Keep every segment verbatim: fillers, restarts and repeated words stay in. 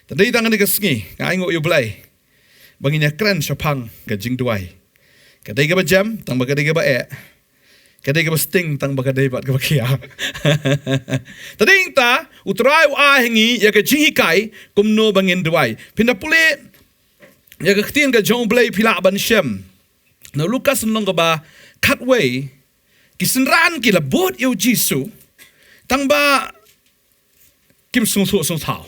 Te dei tang kane ka sngi nga ainguh ïa U Blei ba ngin ïa kren shaphang ka jingduwai. Ka dei kaba jem tang ba ka dei kaba eh. Ka dei kaba sting tang ba ka dei bad kaba khia. Te dei ta U Trai u ai ha ngi ïa ka jinghikai kumno ba ngin duwai. Phin da pule ïa ka ktien ka jong U Blei, phi lah ban shem. Na Lukas lynnong kaba khatwei, ki synran ki la bud ïa U Jisu tang ba kim sngewthuh sngewthaw.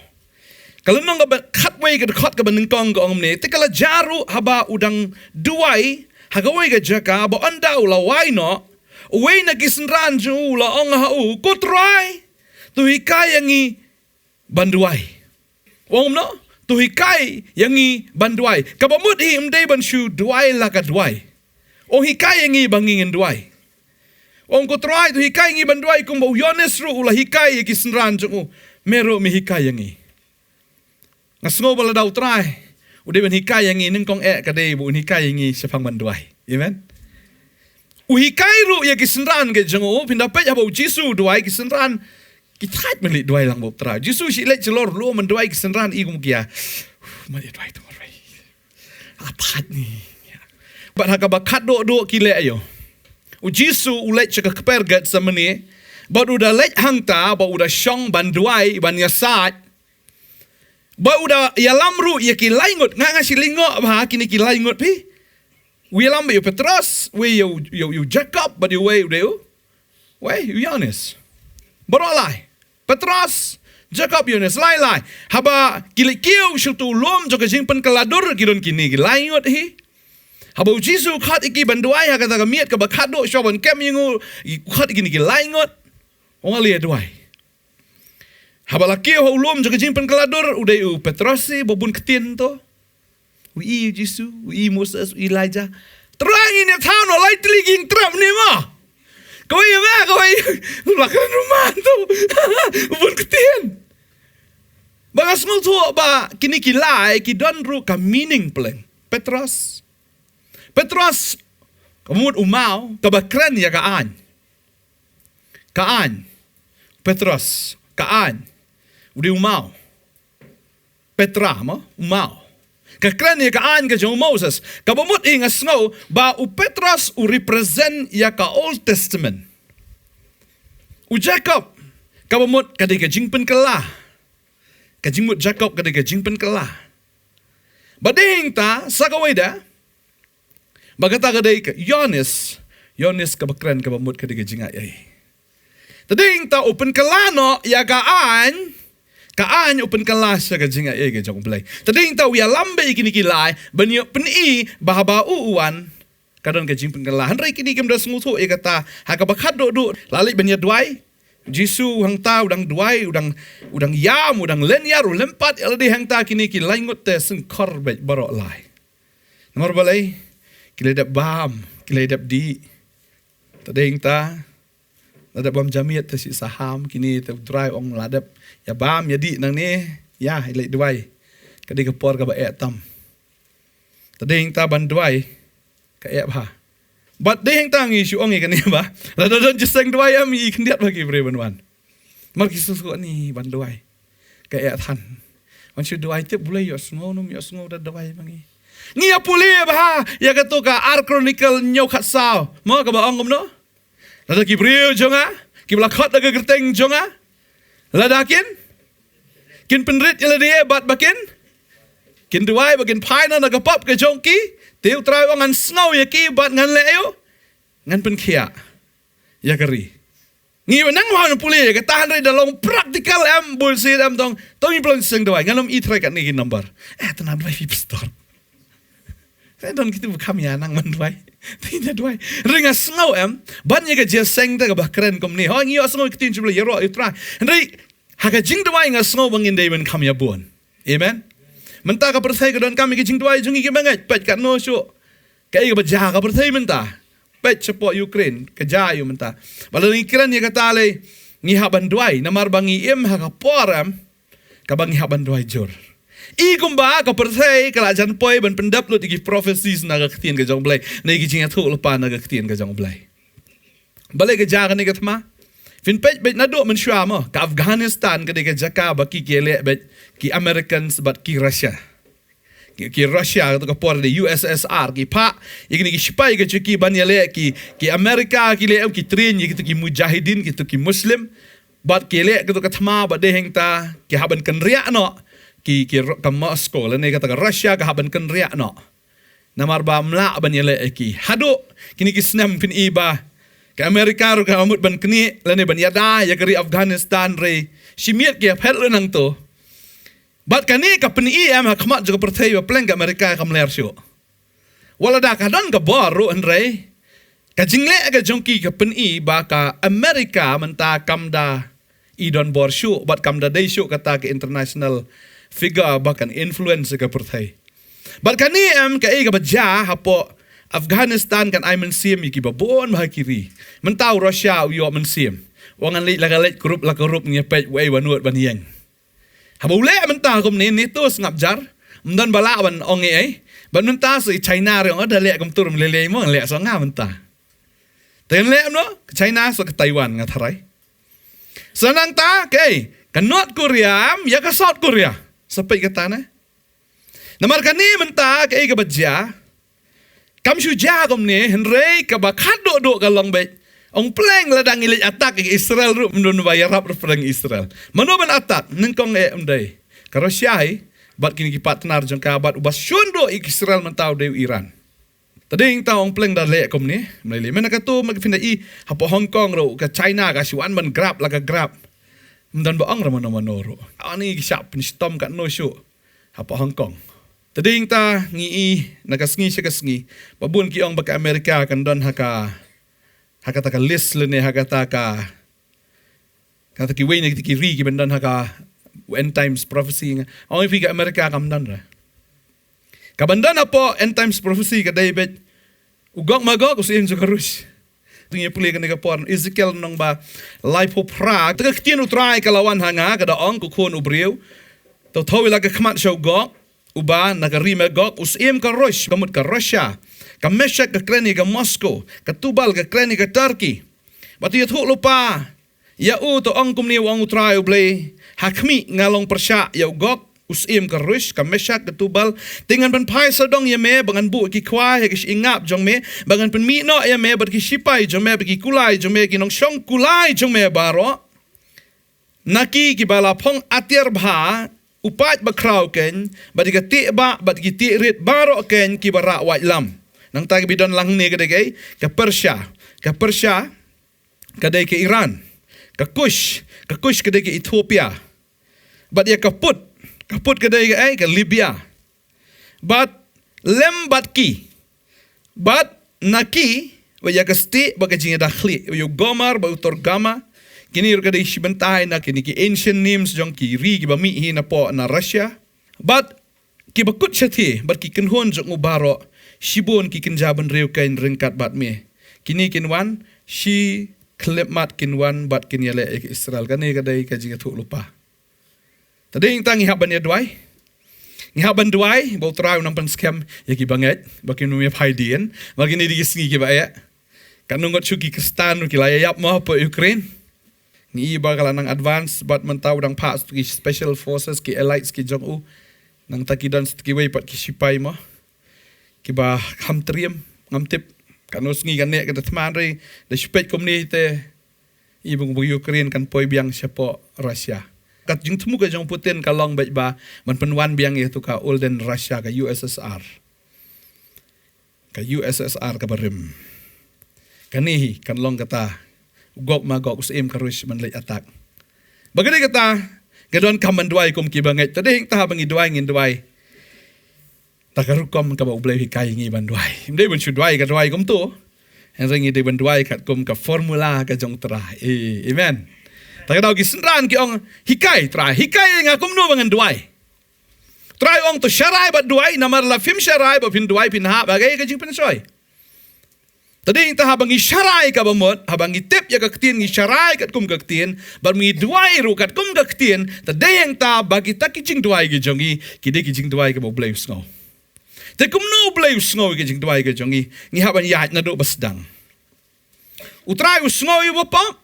Ka lynnong kaba khatwei ka dkhot kaba nyngkong ka ong kumne: Te ka la jia ruh haba u dang duwai ha kawei ka jaka, ba ynda u la wai noh, uwei na ki synran jong u u la ong ha u, Ko Trai, to hikai ïa ngi ban duwai. U ong kumno? To hikai ïa ngi ban duwai. Kaba mut hi ym dei ban shu duwai la ka duwai. U ong hikai ïa ngi ba ngin duwai. U ong, Ko Trai, to hikai ïa ngi ban duwai kumba u Ïoannis ruh u la hikai ïa ki synran jong u. Me ruh me hikai ïa ngi. Nga sngew ba lada U Trai u dei ban hikai ïa ngi, nyngkong eh ka dei ba un hikai ïa ngi shaphang ban duwai. Amen. U hikai ruh ïa ki synran ka jong u. Phin da peit haba U Jisu u duwai, ki synran ki thait ban leit duwai lang bad U Trai. U Jisu u shu leit shalor lum ban duwai, ki synran i kum ki ïa, "Mat ïa duwai to, Trai. Ah, thait ni." Bad ha kaba khatduh duh ki leh aïu? U Jisu u leit sha ka kper Gethsemane, bad u da leit hangta, bad u da shong ban duwai, ban ïasaid. Bad u da ïalam ruh ïa ki lai ngut. Nga nga shu lyngngoh bha kine ki lai ngut phi. U ïalam bad ïa u Petros, wei ïa u, ïa u, ïa u Jakob, bad ïa uwei u dei u, wei, u Ïoannis. Baroh lai. Petros, Jakob, Ïoannis, lai lai. Haba ki leit kiew sha uto u lum jong ka jingpynkylla dur, ki don kine ki lai ngut hi. Haba U Jisu u khot ïa ki ban duwai ha kata ka miet kaba khatduh shuwa ban kem ïa u, u khot ïa kine ki lai ngut. U ong, ale duwai. Haba la kiew ha u lum jong ka jingpynkylla dur, u dei u Petros hi, ba bun ktien to. U i U Jisu, u i Moses, u i Elijah. Trai, ngin ïa thaw noh lai tylli ki jingtrep ne mo. Kawei ïa nga, kawei la kren ruh man to. Ba bun ktien. Ba nga sngewthuh ba kine ki lai ki don ruh ka meaning pleng. Petros. Petros, ka mut u maw, kaba kren ïa ka aiñ. Ka aiñ. Petros, ka aiñ. U dei u maw. Petra, mo, u maw. Ka kren ïa ka aiñ ka jong u Moses. Kaba mut hi nga sngew ba u Petros u represent ïa ka Old Testament. U Jakob, kaba mut ka dei ka jingpynkylla. Ka jingmut Jakob ka dei ka jingpynkylla. Ba dei hangta, sa kawei de, ba kata ka dei ka Ïoannis, Ïoannis kaba kren kaba mut ka dei ka jingaiei. Te dei hangta u pynkylla noh ïa ka aiñ, ka aiñ u pynkylla sha ka jingaiei ka jong U Blei. Te dei hangta u ïalam bad ïa kine ki lai, ban ïoh pyni ba haba u u wan, ka don ka jingpynkylla. Hynrei kine kim da sngewthuh ïa kata, ha kaba khatduh duh, la leit ban ïa duwai. Jisu hangta u dang duwai, u dang, u dang ïam, u dang lynñiar, u lympat ïa lade hangta, kine ki lai ngut te syngkor beit baroh lai. Namar balei? Ki la dep bam, ki la dep dih. Te dei hangta, la dep bam ja miet te shu saham, kine te U Trai u ong la dep ïa bam ïa dih nangne, ïa, ïa leit duwai. Ka dei ka por kaba eh tam. Te dei hangta ban duwai ka eh bha. Bad dei hangta ngi shu ong ïa kane ba, lada don jingïaseng duwai em, i khyndiat bha ki briew ban wan. Namar ki sngewsih ni ban duwai ka eh than. Wan shu duwai tip U Blei ïohsngew ne ym ïohsngew da duwai ma ngi. Ngi ïa pule bha ïa kato ka Ar Chronicle hynñiew khatsaw, mo, kaba ong kumno? Lada ki briew jong nga kiba la khot da ka kyrteng jong nga, lada kin, kin pynrit ïa lade bad ba kin, kin duwai ba kin phai noh na ka pop ka jong ki, te U Trai u ong ngan sngew ïa ki bad ngan leh aïu? Ngan pynkhiah ïa ka ri. Ngi wan nang wan pule ïa kata, hynrei da long practical em, bun sien em, tang to ngi pynlong seng duwai. Ngan ym i trai katne ki number. Eh, tang duwai phi pastor. Te don kitu ba kham ïa nang ban duwai. Te ïa duwai. Hynrei nga sngew em, ban ïa ka jingïaseng te kaba kren kumne. Hooid ngi ïohsngew ïa ka ktien jong U Blei, ïaroh ïa U Trai. Hynrei ha ka jingduwai nga sngew ba ngin dei ban kham ïa bun. Amen. Mynta ka pyrthei ka donkam ïa ka jingduwai jong ngi kiba ngeit. Peit katno shuh kaei kaba jia ha ka pyrthei mynta. Peit shapoh Ukraine, ka jia ïa u mynta. Ba lada ngi kren ïa kata lei, ngi hap ban duwai, namar ba ngi im ha ka por em, kaba ngi hap ban duwai jur. I kumba ka pyrthei ka la jan poi ban pyndep lut ïa ki prophecies na ka ktien ka jong U Blei, na ki jingïathuhlypa na ka ktien ka jong U Blei. Balei ka jia kane ka thma? Phin peit beit naduh mynshuwa mo, ka Afghanistan ka dei ka jaka ba ki ki leh beit ki Americans bad ki Russia. Ki, ki Russia kato ka por dei U S S R, ki phah ïa kine ki shipai ka jong ki ban ïaleh ki, ki America ki leh, ki train ïa kito ki mujahideen, kito ki Muslim. Bad ki leh kato ka thma bad dei hangta ki hap ban kynriah noh ki, ki ro-, ka Moscow lane kata ka Russia ka hap ban kynriah noh. Namar ba ym lah ban ïaleh ïa ki. Haduh kine ki snem phin i ba ka America ruh ka mut ban knieh lane ban ïada ïa ka ri Afghanistan, hynrei shi miet ki ïaphet lut nangto. Bad kane ka pyni em ha khmat jong ka pyrthei ba pleng ka America kam ler shuh. Wat lada ka don ka bor ruh, hynrei ka jingleh ka jong ki ka pyni ba ka America mynta kam da i don bor shuh bad kam da dei shuh kata ka international figure ba kan influence ka pyrthei. Bad kane em kaei kaba jia hapoh Afghanistan, kan ai mynsiem ïa kiba bun bha ki ri. Mynta u Russia u ïoh mynsiem. U ong ngan leit la ka leit ka rup la ka rup, ngin ïa peit uei ba nud ban ïeng. Haba u leh mynta kumne, NATO sngap jar, ym don ba lah ban ong ei ei. Bad mynta sa i China ruh ong, da leh kumtu ruh ym lei lei mo, leh sa nga mynta. Te ngan leh kumno, ka China sa ka Taiwan nga tharai. Sa nangta kaei, ka North Korea em ïa ka South Korea. Sa peit kata ne. Namar kane mynta kaei kaba jia, kam shu jia kumne, hynrei kaba khadduh duh ka long beit, ong pleng lada ngi leit attack ïa ka Israel ruh, ym don ba ïarap ruh pyrshah ïa ka Israel. Mano ban attack? Nyngkong eh ym dei ka Russia hi bad kine ki partner jong ka, bad uba shun duh ïa ka Israel mynta u dei u Iran. Te dei hangta ong pleng da leh kumne, ym lei lei. Mynta kato ma ka phin da i hapoh Hong Kong ruh ka China ka shu wan ban grab la ka grab. Ym don ba ong ruh mano mano ruh. Ani ki shah pynshitom katno shuh hapoh Hong Kong. Te dei hangta ngi i na ka sngi sha ka sngi ba bun ki ong ba ka America kan don ha ka, ha kata ka list lane ha kata ka, kata kiwei na kita ki ri kiban don ha ka end times prophecy. Nga ong ïa phi ka America kam don re. Kaban don hapoh end times prophecy ka dei beit u Gog Magog, u syiem jong ka Rush. Te ngi pule kane ka por Ezekiel lynnong ba laiphew phra, te ka ktien U Trai ka la wan ha nga, ka da ong, ko khun u briew, to thew ïa la ka khmat sha u Gog, uba na ka ri Magog, u syiem ka Rush, ka mut ka Russia, ka Meshek ka kren ïa ka Moscow, ka Tubal ka kren ïa ka Turkey. Bad to ïathuh lypa ïa u, to ong kumne, u ong U Trai U Blei, ha khmih nga long pyrshah ïa u Gog, u syiem ka Rush, ka Meshek, ka Tubal, te ngan pynphai sawdong ïa me ba ngan buh ki khwai ha ki shyiap jong me, ba ngan pynmih noh ïa me bad ki shipai jong me bad ki kulai jong me, ki nongshong kulai jong me baroh. Na ki kiba la phong atiar bha, u paid bakhraw keiñ, bad ïa ka tieh bah bad ki tieh rit baroh keiñ kiba rah waitlam. Nangta kiba don lang hangne ka dei ka, ka Persia, ka Persia ka dei ka Iran, ka Kush, ka Kush ka dei ka Ethiopia. Bad ïa ka Put, ka Put ka dei ka, eh, ka Libya. Bad lem bad ki, bad na ki, bad ïa ka stieh bad ka jingïada khlieh, ïa u Gomer bad u Togarma. Kine ruh ka dei shi bynta na kine ki ancient names jong ki ri kiba mih hi napoh na Russia. Bad kiba kut shathie bad ki kynhun jong u baroh, shibun ki kynja bynriew keiñ ryngkat bad me. Kine kin wan shi khyllipmat, kin wan bad kin ïaleh ïa ka Israel. Kane ka dei ka jingïathuhlypa. Te dei hangta ngi hap ban ïa duwai. Ngi hap ban duwai ba U Trai un nang pynskhem ïa ki bangeit ba kin ym ïa phai dien, ba kine dei ki sngi kiba eh. Katno ngut shuh ki Khristan ruh ki la ïa ïap mo hapoh Ukraine. Ngi i ba ka la nang advance bad mynta u dang phah ki special forces, ki elites ki jong u. Nangta ki don kiwei pat ki shipai mo kiba kham triem, ngam tip katno sngi kan neh ka da thma, hynrei da shu peit kumne te i ba u Ukraine kan poi biang shapoh Russia. Ka jingthmu ka jong Putin ka long beit ba ban pynwan biang ïa tu ka olden Russia, ka U S S R. Ka U S S R kaba rim. Kane hi kan long kata u Gog Magog, u syiem ka Rush ban leit attack. Ba ka dei kata ka donkam ban duwai kum ki bangeit. Te dei hangta ba ngi duwai, ngin duwai da ka rukom kaba U Blei u hikai ngi ban duwai. Ym dei ban shu duwai ka duwai kumto. Hynrei ngi dei ban duwai katkum ka formula ka jong U Trai. Eh, amen. Te ka dei ki synran ki ong, hikai Trai, hikai nga kumno ba ngan duwai. Trai ong to sharai bad duwai, namar la phim sharai bad phim duwai phin hap ha ka jingpynshoi. Te dei hangta haba ngi sharai kaba mut, haba ngi tip ïa ka ktien, ngi sharai katkum ka ktien, bad ngi duwai ruh katkum ka ktien, te dei hangta ba kita ki jingduwai ki jong ngi ki dei ki jingduwai kaba U Blei u sngew. Te kumno U Blei u sngew ïa ki jingduwai ki jong ngi? Ngi hap ban ïaid naduh ba sdang. U Trai u sngew ïa u bapop.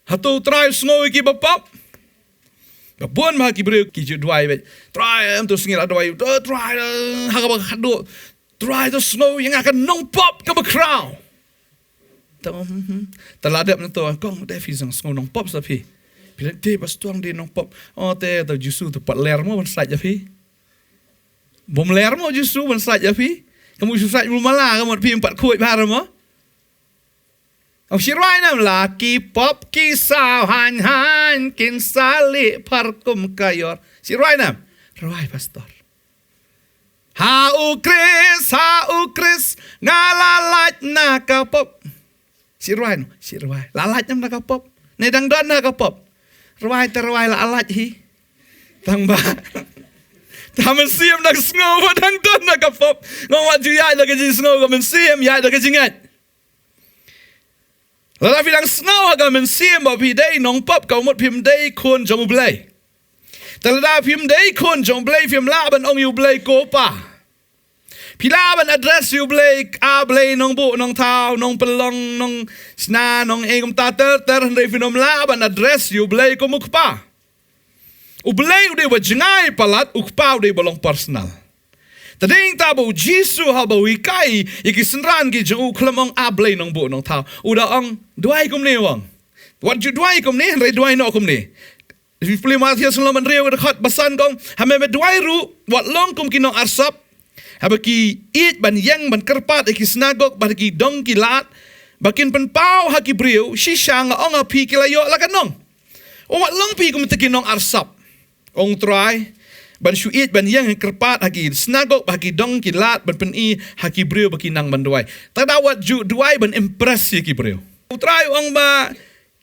Hato u Trai u sngew ïa ki bapop? Ba bun ma ki briew ki ju duwai beit. Trai, em, to sngi la duwai. To Trai, eh, ha kaba khadduh. Trai, to sngew ïa nga ka nongpop kaba khraw. To, hmm, hmm. Te la dep na to, kong, te phi sdang sngew nongpop sa phi. Phi la dei ba sdang dei nongpop. Oh, te, to Jisu to pat ler mo ban sait ïa phi. Bym ler mo Jisu ban sait ïa phi. Ka mut Jisu sait bym mala, ka mut phi em pat khuid bha mo. Ong shi rwai nam la ki pop ki saw haiñ haiñ kin sa lieh phar kum ka ïor. Shi rwai nam. Rwai pastor. Ha u Khrist, ha u Khrist, nga la lait na ka pop. Shi rwai nam, shi rwai. La lait nam na ka pop. Ne dang don na ka pop. Rwai te rwai la lait hi. Tang ba. Te ha mynsiem dang sngew ba dang don na ka pop. Nga wat ju ïaid da ka jingsngew ka mynsiem, ïaid da ka jingngeit. Lada phi dang sngew ha ka mynsiem ba phi dei nongpop, ka mut phim dei khun jong U Blei. Te lada phim dei khun jong U Blei, phim lah ban ong ïa U Blei ko Pa. Phi lah ban address ïa U Blei, A Blei nongbuh nongthaw, nongpynlong, nongshna, nongei kumta ter ter, hynrei phin ym lah ban address ïa U Blei kum U Kpa. U Blei u dei uba jngai palat, U Kpa u dei uba long personal. Te dei nangta ba U Jisu haba u hikai ïa ki synran ki jong u, u khlem ong A Blei nongbuh nongthaw. U da ong, duwai kumne, u ong. Wat ju duwai kumne, hynrei duwai noh kumne. Phi pule Mathaios lynnong ba hynriew ka dkhot ba san, ka ong, ha me me duwai ruh, wat long kum ki nongarsap, haba ki ïeit ban ïeng ban kyrpad ha ki synagog bad ha ki dong ki lad, ba kin pynpaw ha ki briew, shisha nga ong ha phi ki la ïoh la ka nong. Wat long phi kum kita ki nongarsap, ong Trai, ban shu ïeit ban ïeng kyrpad ha ki synagog bad ha ki dong ki lad ban pyni ha ki briew ba ki nang ban duwai. Te da wat ju duwai ban impress ïa ki briew. U Trai u ong ba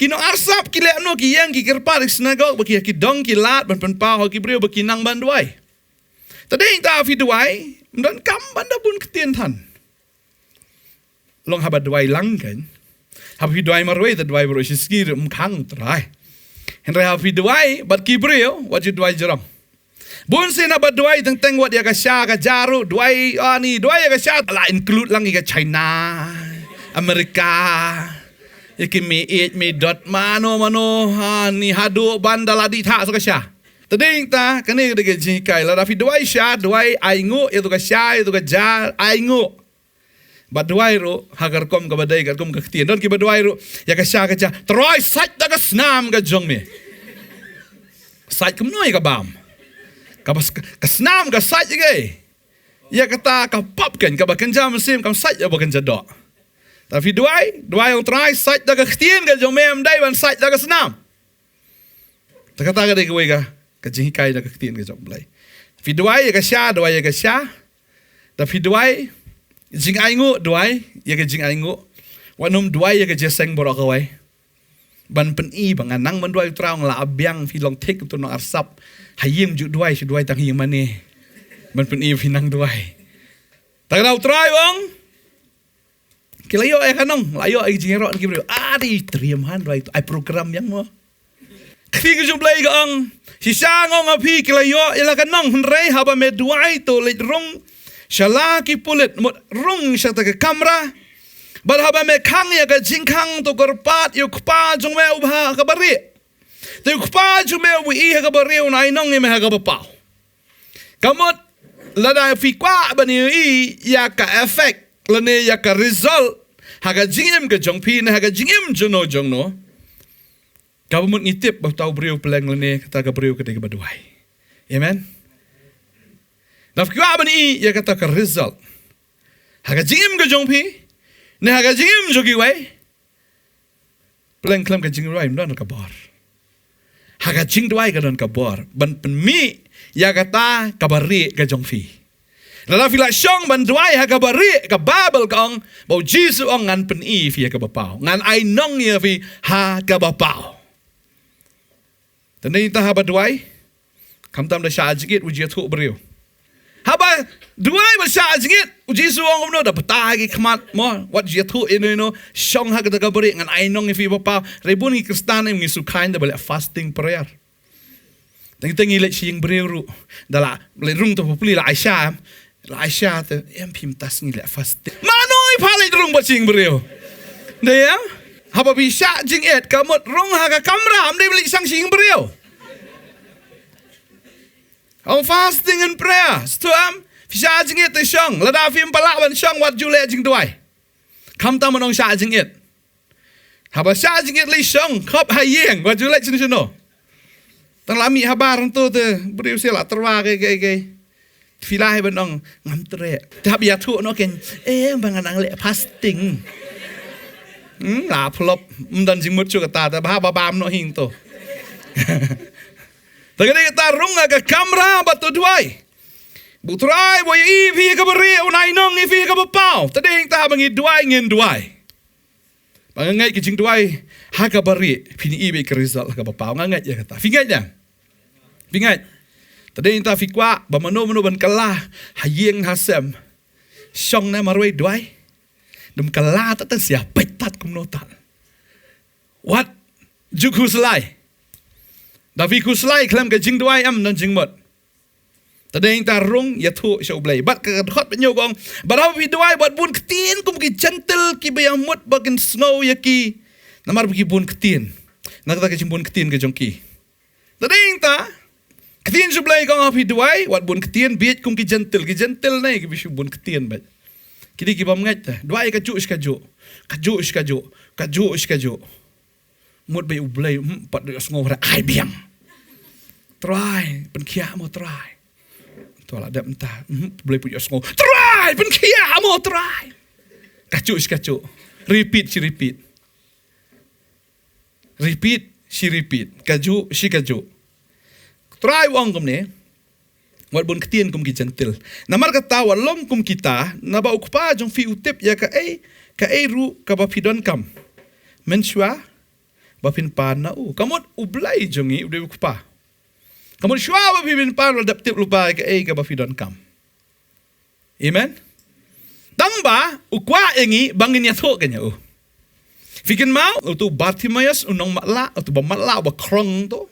ki nongarsap ki leh kumno? Ki ïeng ki kyrpad ha ki synagog bad ki, ha ki dong ki lad ban pynpaw ha ki briew ba ki nang ban duwai. Te dei nangta phi duwai, ym donkam ban da bun ktien than. Long haba duwai lang kan. Haba phi duwai marwei te duwai baroh shi sngi ruh ym khang Trai. Hynrei haba phi duwai bad ki briew, wat ju duwai jrong. Bun sien haba duwai teng teng wat ïa ka sha ka ja ruh, duwai, ani, duwai ïa ka sha, la include lang ïa ka China, America, ïa ki Middle East, Middle East, mano mano, ani, haduh ban da la dih thah sa ka sha. Te dei nangta, kane ka dei ka jinghikai, lada phi duwai sha, duwai ainguh, ïa tu ka sha, ïa tu ka ja, ainguh. Bad duwai ruh ha ka rukom kaba dei, ka rukom ka ktien. Don kiba duwai ruh ïa ka sha ka ja, Trai sait da ka snam ka jong me. Sait kumno ïa ka bam? Kaba s-, ka snam ka sait ïa kaei? Ïa kata ka pop kan, kaba kynja mynsiem, kam sait ïa ba kynja doh. Te phi duwai, duwai ong Trai sait da ka ktien ka jong me, ym dei ban sait da ka snam. Te kata ka dei kawei ka, ka jinghikai na ka ktien ka jong U Blei. Phi duwai ïa ka sha, duwai ïa ka sha. Da phi duwai jingainguh, duwai ïa ka jingainguh. Wat nym duwai ïa ka jingïaseng baroh kawei. Ban pyni ba nga nang ban duwai, U Trai ong la biang, phi long thik u tu nongarsap. Ha ïing ju duwai, shu duwai tang ha ïing mane. Ban pyni phi nang duwai. Te ka dei U Trai ong. Ki la ïoh ïa ka nong, la ïoh ïa ki jingïaroh na ki briew. Ah, dei triem han, duwai tu, ai program ïa mo. Ka ktien ka jong U Blei ka ong, shisha nga ong ha phi ki la ïoh ïa la ka nong, hynrei haba me duwai to leit rung sha la ki pulit, mut rung sha kata ka kamra. Bad haba me khang ïa ka jingkhang to kyrpad ïa U Kpa jong me uba ha kaba rieh. Te U Kpa jong me uba i ha kaba rieh un ai nong ïa me ha kaba paw. Ka mut, lada phi kwah ban ïohi ïa ka effect lane ïa ka result ha ka jingim ka jong phi ne ha ka jingim jongno jongno, kaba mut ngi tip ba uta u briew pleng lane kata ka briew ka dei kaba duwai. Amen. Da phi kwah ban ïohi ïa kata ka result ha ka jingim ka jong phi ne ha ka jingim jong kiwei, pleng khlem ka jingduwai ym don ka bor. Ha ka jingduwai ka don ka bor ban pynmih ïa kata kaba rieh ka jong phi. Lada phi la shong ban duwai ha kaba rieh, ka Baibl ka ong ba U Jisu u ong, ngan pyni ïa phi ha kaba paw, ngan ai nong ïa phi ha kaba paw. Te nangta haba duwai, khamtam da shah jingit, wat ju ïathuh briew. Haba duwai bad shah jingit, U Jisu u ong kumno? Da btah ki khmat mo, wat ju ïathuh ïano ïano, shong ha kata kaba rieh, ngan ai nong ïa phi ha kaba paw. Hynrei bun ngi Khristan ngi sngewkhlaiñ da ba leh fasting prayer. Teng teng ngi leit sha ïing briew ruh, da la leit rung to puli la ai sha, la ai sha te, em, phim tas ngi leh fasting. Mano i pha leit rung bad sha ïing briew? Dei ïa? Haba phi shah jingit, ka mut rung ha ka kamra, ym dei ban leit shong sha ïing briew. Ong fasting and prayer, sngewthuh em? Phi shah jingit te shong, lada phim pat lah ban shong wat ju leh jingduwai. Khamtam ban ong shah jingit. Haba shah jingit leit shong, khop ha ïing, wat ju leit shano shano. Tang la mih habar hangto te, briew sa la tyrwa kaei kaei kaei. Phi lah hi ban ong ngam treh. Te hap ïathuh noh kein, eh, ba nga dang leh fasting. Hmm, la phlop, ym don jingmut shuh kata, te ba haba bam noh hi hangto. Te ka dei kata rung ha ka kamra bad to duwai. Ba U Trai u ïohi ïa phi ha kaba rieh, un ainong ïa phi ha kaba paw. Te dei hangta haba ngi duwai ngin duwai. Ba nga ngeit ka jingduwai ha kaba rieh, phin ïohi beit ka result ha kaba paw. Nga ngeit ïa kata. Phi ngeit ïa? Phi ngeit? Te dei hangta phi kwah ba mano mano ban kylla ha ïing ha sem, shong ne marwei duwai. Dum kylla tad te sia peit tad kumno tad. Wat ju khuslai. Da phi khuslai khlem ka jingduwai ym don jingmut. Te dei hangta rung ïathuh sha U Blei. Bad ka dkhot ba hynñiew ka ong, bad haba phi duwai wat bun ktien kum ki jentil kiba ïa mut ba kin sngew ïa ki. Namar ba ki bun ktien na kata ka jingbun ktien ka jong ki. Te dei hangta ktien sha U Blei ka ong haba phi duwai wat bun ktien bieit kum ki jentil. Ki jentil ne kiba shu bun ktien beit. Ki dei ki bym ngeit te. Duwai kajuh shi kajuh. Kajuh shi kajuh. Kajuh shi kajuh. Mut ba U Blei, hmm, pat ïohsngew re ai biang. Trai, pynkhiah mo Trai. To la dep mynta, hmm, U Blei pat ïohsngew. Trai, pynkhiah mo Trai. Kajuh shi kajuh. Repeat shi repeat. Repeat shi repeat. Kajuh shi kajuh. Trai u ong kumne. Wat bun ktien kum ki jentil. Namar kata wat long kum kita, naba U Kpa jong phi u tip ïa kaei kaei ruh kaba phi donkam. Mynshuwa ba phin pan na u. Ka mut U Blei jong ngi u dei U Kpa. Ka mut shuwa ba phi phin pan u la dep tip lypa ïa kaei kaba phi donkam. Amen. Tang ba u kwah ïa ngi ba ngin ïathuh kein ïa u. Phi kynmaw uto u Bartimaeus, u nongmatlah, uto ba matlah, uba krong to.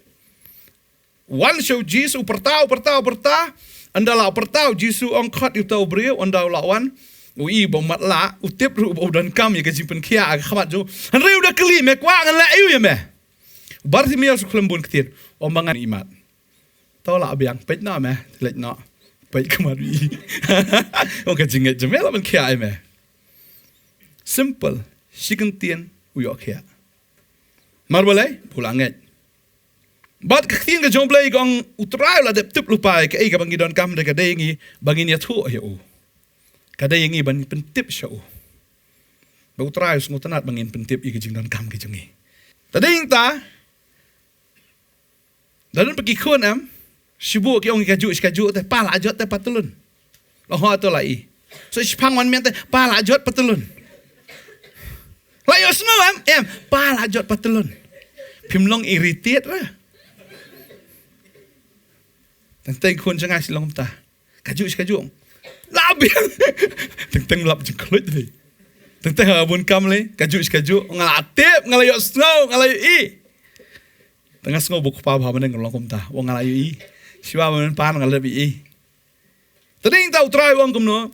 Wan sha u Jisu, pyrta, pyrta, pyrta. Ynda la pyrta u Jisu, ong khot ïa uta u briew, ynda u la wan. U i ba u matlah, u tip ruh ba u donkam ïa ka jingpynkhiah ha ka khmat jong u. Hynrei u da kylli, me kwah ngan leh aïu ïa me? U Bartimaeus u khlem bun ktien, ong ba ngan ïohi mat. To lah biang, peit noh me, leit noh. Peit khmat u i. Ong ka jingngeit jong me lah pynkhiah ïa me. Simple, shi kyntien u ïoh khiah. Namar balei? Ba u la ngeit. Bad ka ktien ka jong U Blei ka ong U Trai u la dep tip lypa ïa kaei kaba ngi donkam, te ka dei ïa ngi ba ngin ïathuh ïa u. Ka dei ïa ngi ban pyntip sha u. Ba U Trai u sngewtynnat ba ngin pyntip ïa ka jingdonkam ka jong ngi. Te dei hangta. Da don pat ki khun em, shibun ki ong kajuh shi kajuh te, pa la jot te patlun. Long ho to la i. So shiphang wan mian te, pa la jot patlun. La ïohsngew em, em, pa la jot patlun. Phim long irritate re. Teng teng khun jong nga shi long kumta. Kajuh shi kajuh. La biang. Teng teng lap jingkhluit te. Teng teng ha bun kam le, kajuh shi kajuh. Nga la tip, nga la ïohsngew, nga la ïohi. Te nga sngew ba U Kpa ba ha bneng u long kumta. Ong nga la ïohi. Shuwa ba men pan nga la dep ïohi. Te dei hangta U Trai u ong kumno.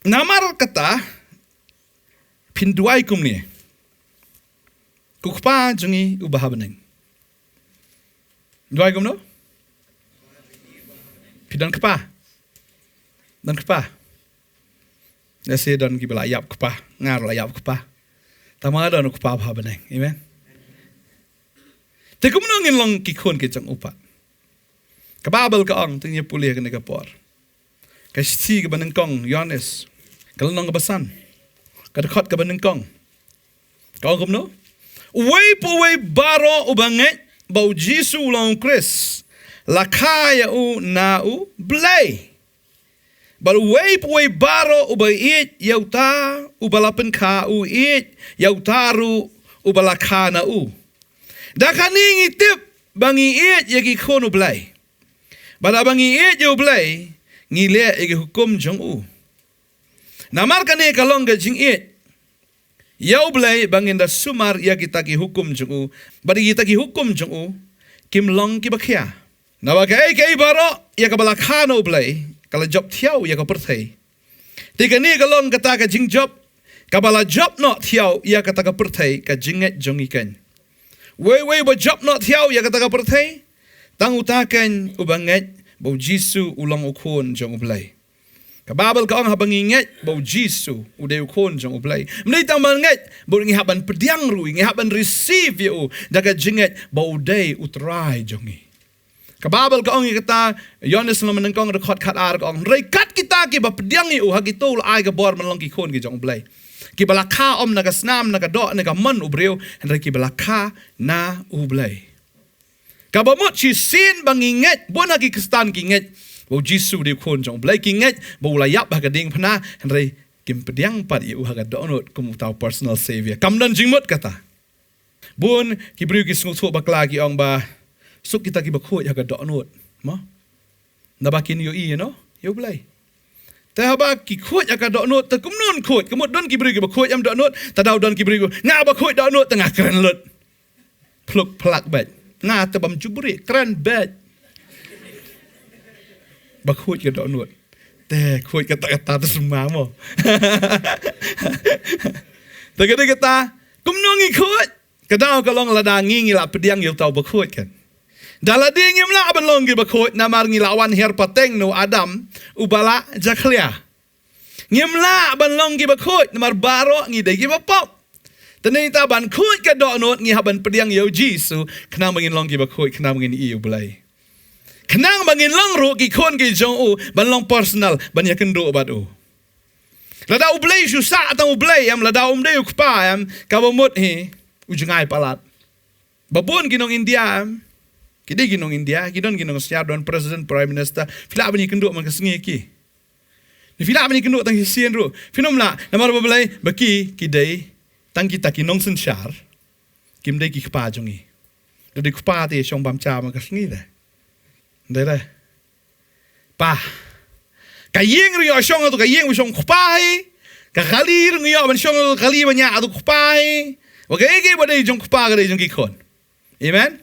Namar kata phin duwai kumne. Ko Kpa jong ngi uba ha bneng. Duwai kumno? Phi don kpa? Don kpa? Lehse don kiba la ïap kpa, nga ruh la ïap kpa. Tangba nga don u Kpa ba ha bneng. Amen. Te kumno ngin long ki khun ki jong u pat? Ka Baibl ka ong, to ngin ïa pule kane ka por. Ka shithi kaba nyngkong Ïoannis, ka lynnong kaba san, ka dkhot kaba nyngkong. Ka ong kumno? Uwei pa uwei baroh uba ngeit ba u Jisu u long u Khrist, la kha ïa u na u Blei. Bad uwei pa uwei baroh uba ïeit ïa uta uba la pynkha u, ïeit ïa uta ruh uba la kha na u. Da kane ngi tip ba ngi ïeit ïa ki khun u Blei. Bad haba ngi ïeit ïa u Blei, ngi leh ïa ki hukum jong u. Namar kane ka long ka jingïeit ïa u Blei ba ngin da sumar ïa kita ki hukum jong u. Bad ïa kita ki hukum jong u kim long kiba khia. Naba kaei kaei baroh ïa kaba la kha na u Blei ka la jop thiaw ïa ka pyrthei. Te kane ka long kata ka jingjop Kaba la jop noh thiaw ïa kata ka pyrthei ka jingngeit jong ngi keiñ. Wei wei ba jop noh thiaw ïa kata ka pyrthei, tang uta keiñ uba ngeit ba u Jisu u long u Khun jong U Blei. Ka Baibl ka ong haba ngi ngeit ba u Jisu u dei u Khun jong U Blei, ym dei tang ba ngeit, ba ngi hap ban pdiang ruh, ngi hap ban receive ïa u da ka jingngeit ba u dei u Trai jong ngi. Ka Baibl ka ong ïa kata, Ïoannis lynnong ba nyngkong dkhot khatar ka ong, hynrei kat kita kiba pdiang ïa u, ha kito u la ai ka bor ban long ki khun ki jong U Blei, kiba la kha ym na ka snam, na ka doh ne ka mon u briew, hynrei kiba la kha na U Blei. Kaba mut shisien ba ngi ngeit, bun ha ki Khristan ki ngeit ba u Jisu u dei u Khun jong U Blei, ki ngeit ba u la ïap ha ka diengphna, hynrei kim pdiang pat ïa u ha ka dohnud kum uta u personal savior. Kam don jingmut kata. Bun ki briew ki sngewthuh bakla, ki ong ba suk kita kiba khuid ha ka dohnud, mo? Naba kin ïohi, you know, ïa U Blei. Te haba ki khuid ha ka dohnud, te kumno yn khuid? Ka mut don ki briew kiba khuid ïa ka dohnud, te daw don ki briew kiba, nga ba khuid dohnud te nga kren lut. Phluk phlak beit. Nga te bym ju buhrieh, kren beit. Ba khuid ka dohnud. Te khuid kata kata te sumar mo. Te ka dei kata, kumno ngi khuid? Ka daw ka long lada ngi, ngi la pdiang ïa uta uba khuid, kan. Da lade ngim lah ban long kiba khuid, namar ngi la wan hiar pateng na u Adam uba la jakhlia. Ngim lah ban long kiba khuid, namar baroh ngi dei kiba pop. Te nangta ban khuid ka dohnud ngi hap ban pdiang ïa u Jisu, khnang ba ngin long kiba khuid, khnang ba ngin ïohi ïa U Blei. Khnang ba ngin long ruh ki khun ki jong u, ban long personal, ban ïakynduh bad u. Lada U Blei shu sah tang U Blei em, lada um dei u Kpa em, kaba mut hi u jngai palat. Ba bun ki nong India em, ki dei ki nong India, ki don ki nongsynshar, don president, prime minister, phi lah ban ïakynduh man ka sngi ïa ki. Ne phi lah ban ïakynduh tang shisien ruh, phin ym lah, namar ba balei? Ba ki, ki dei tang kita ki nongsynshar, kim dei ki kpa jong ngi. Da dei kpa te shong bam cha man ka sngi de. Dei de. Pa. Ka ïing ruh ïoh shong ha uto ka ïing ba shong kpa hi. Ka kali ruh ïoh ban shong ha uto ka kali ba ñiah ha uto kpa hi. Ba kaei kaei ba dei jong kpa ka dei jong ki khun. Amen.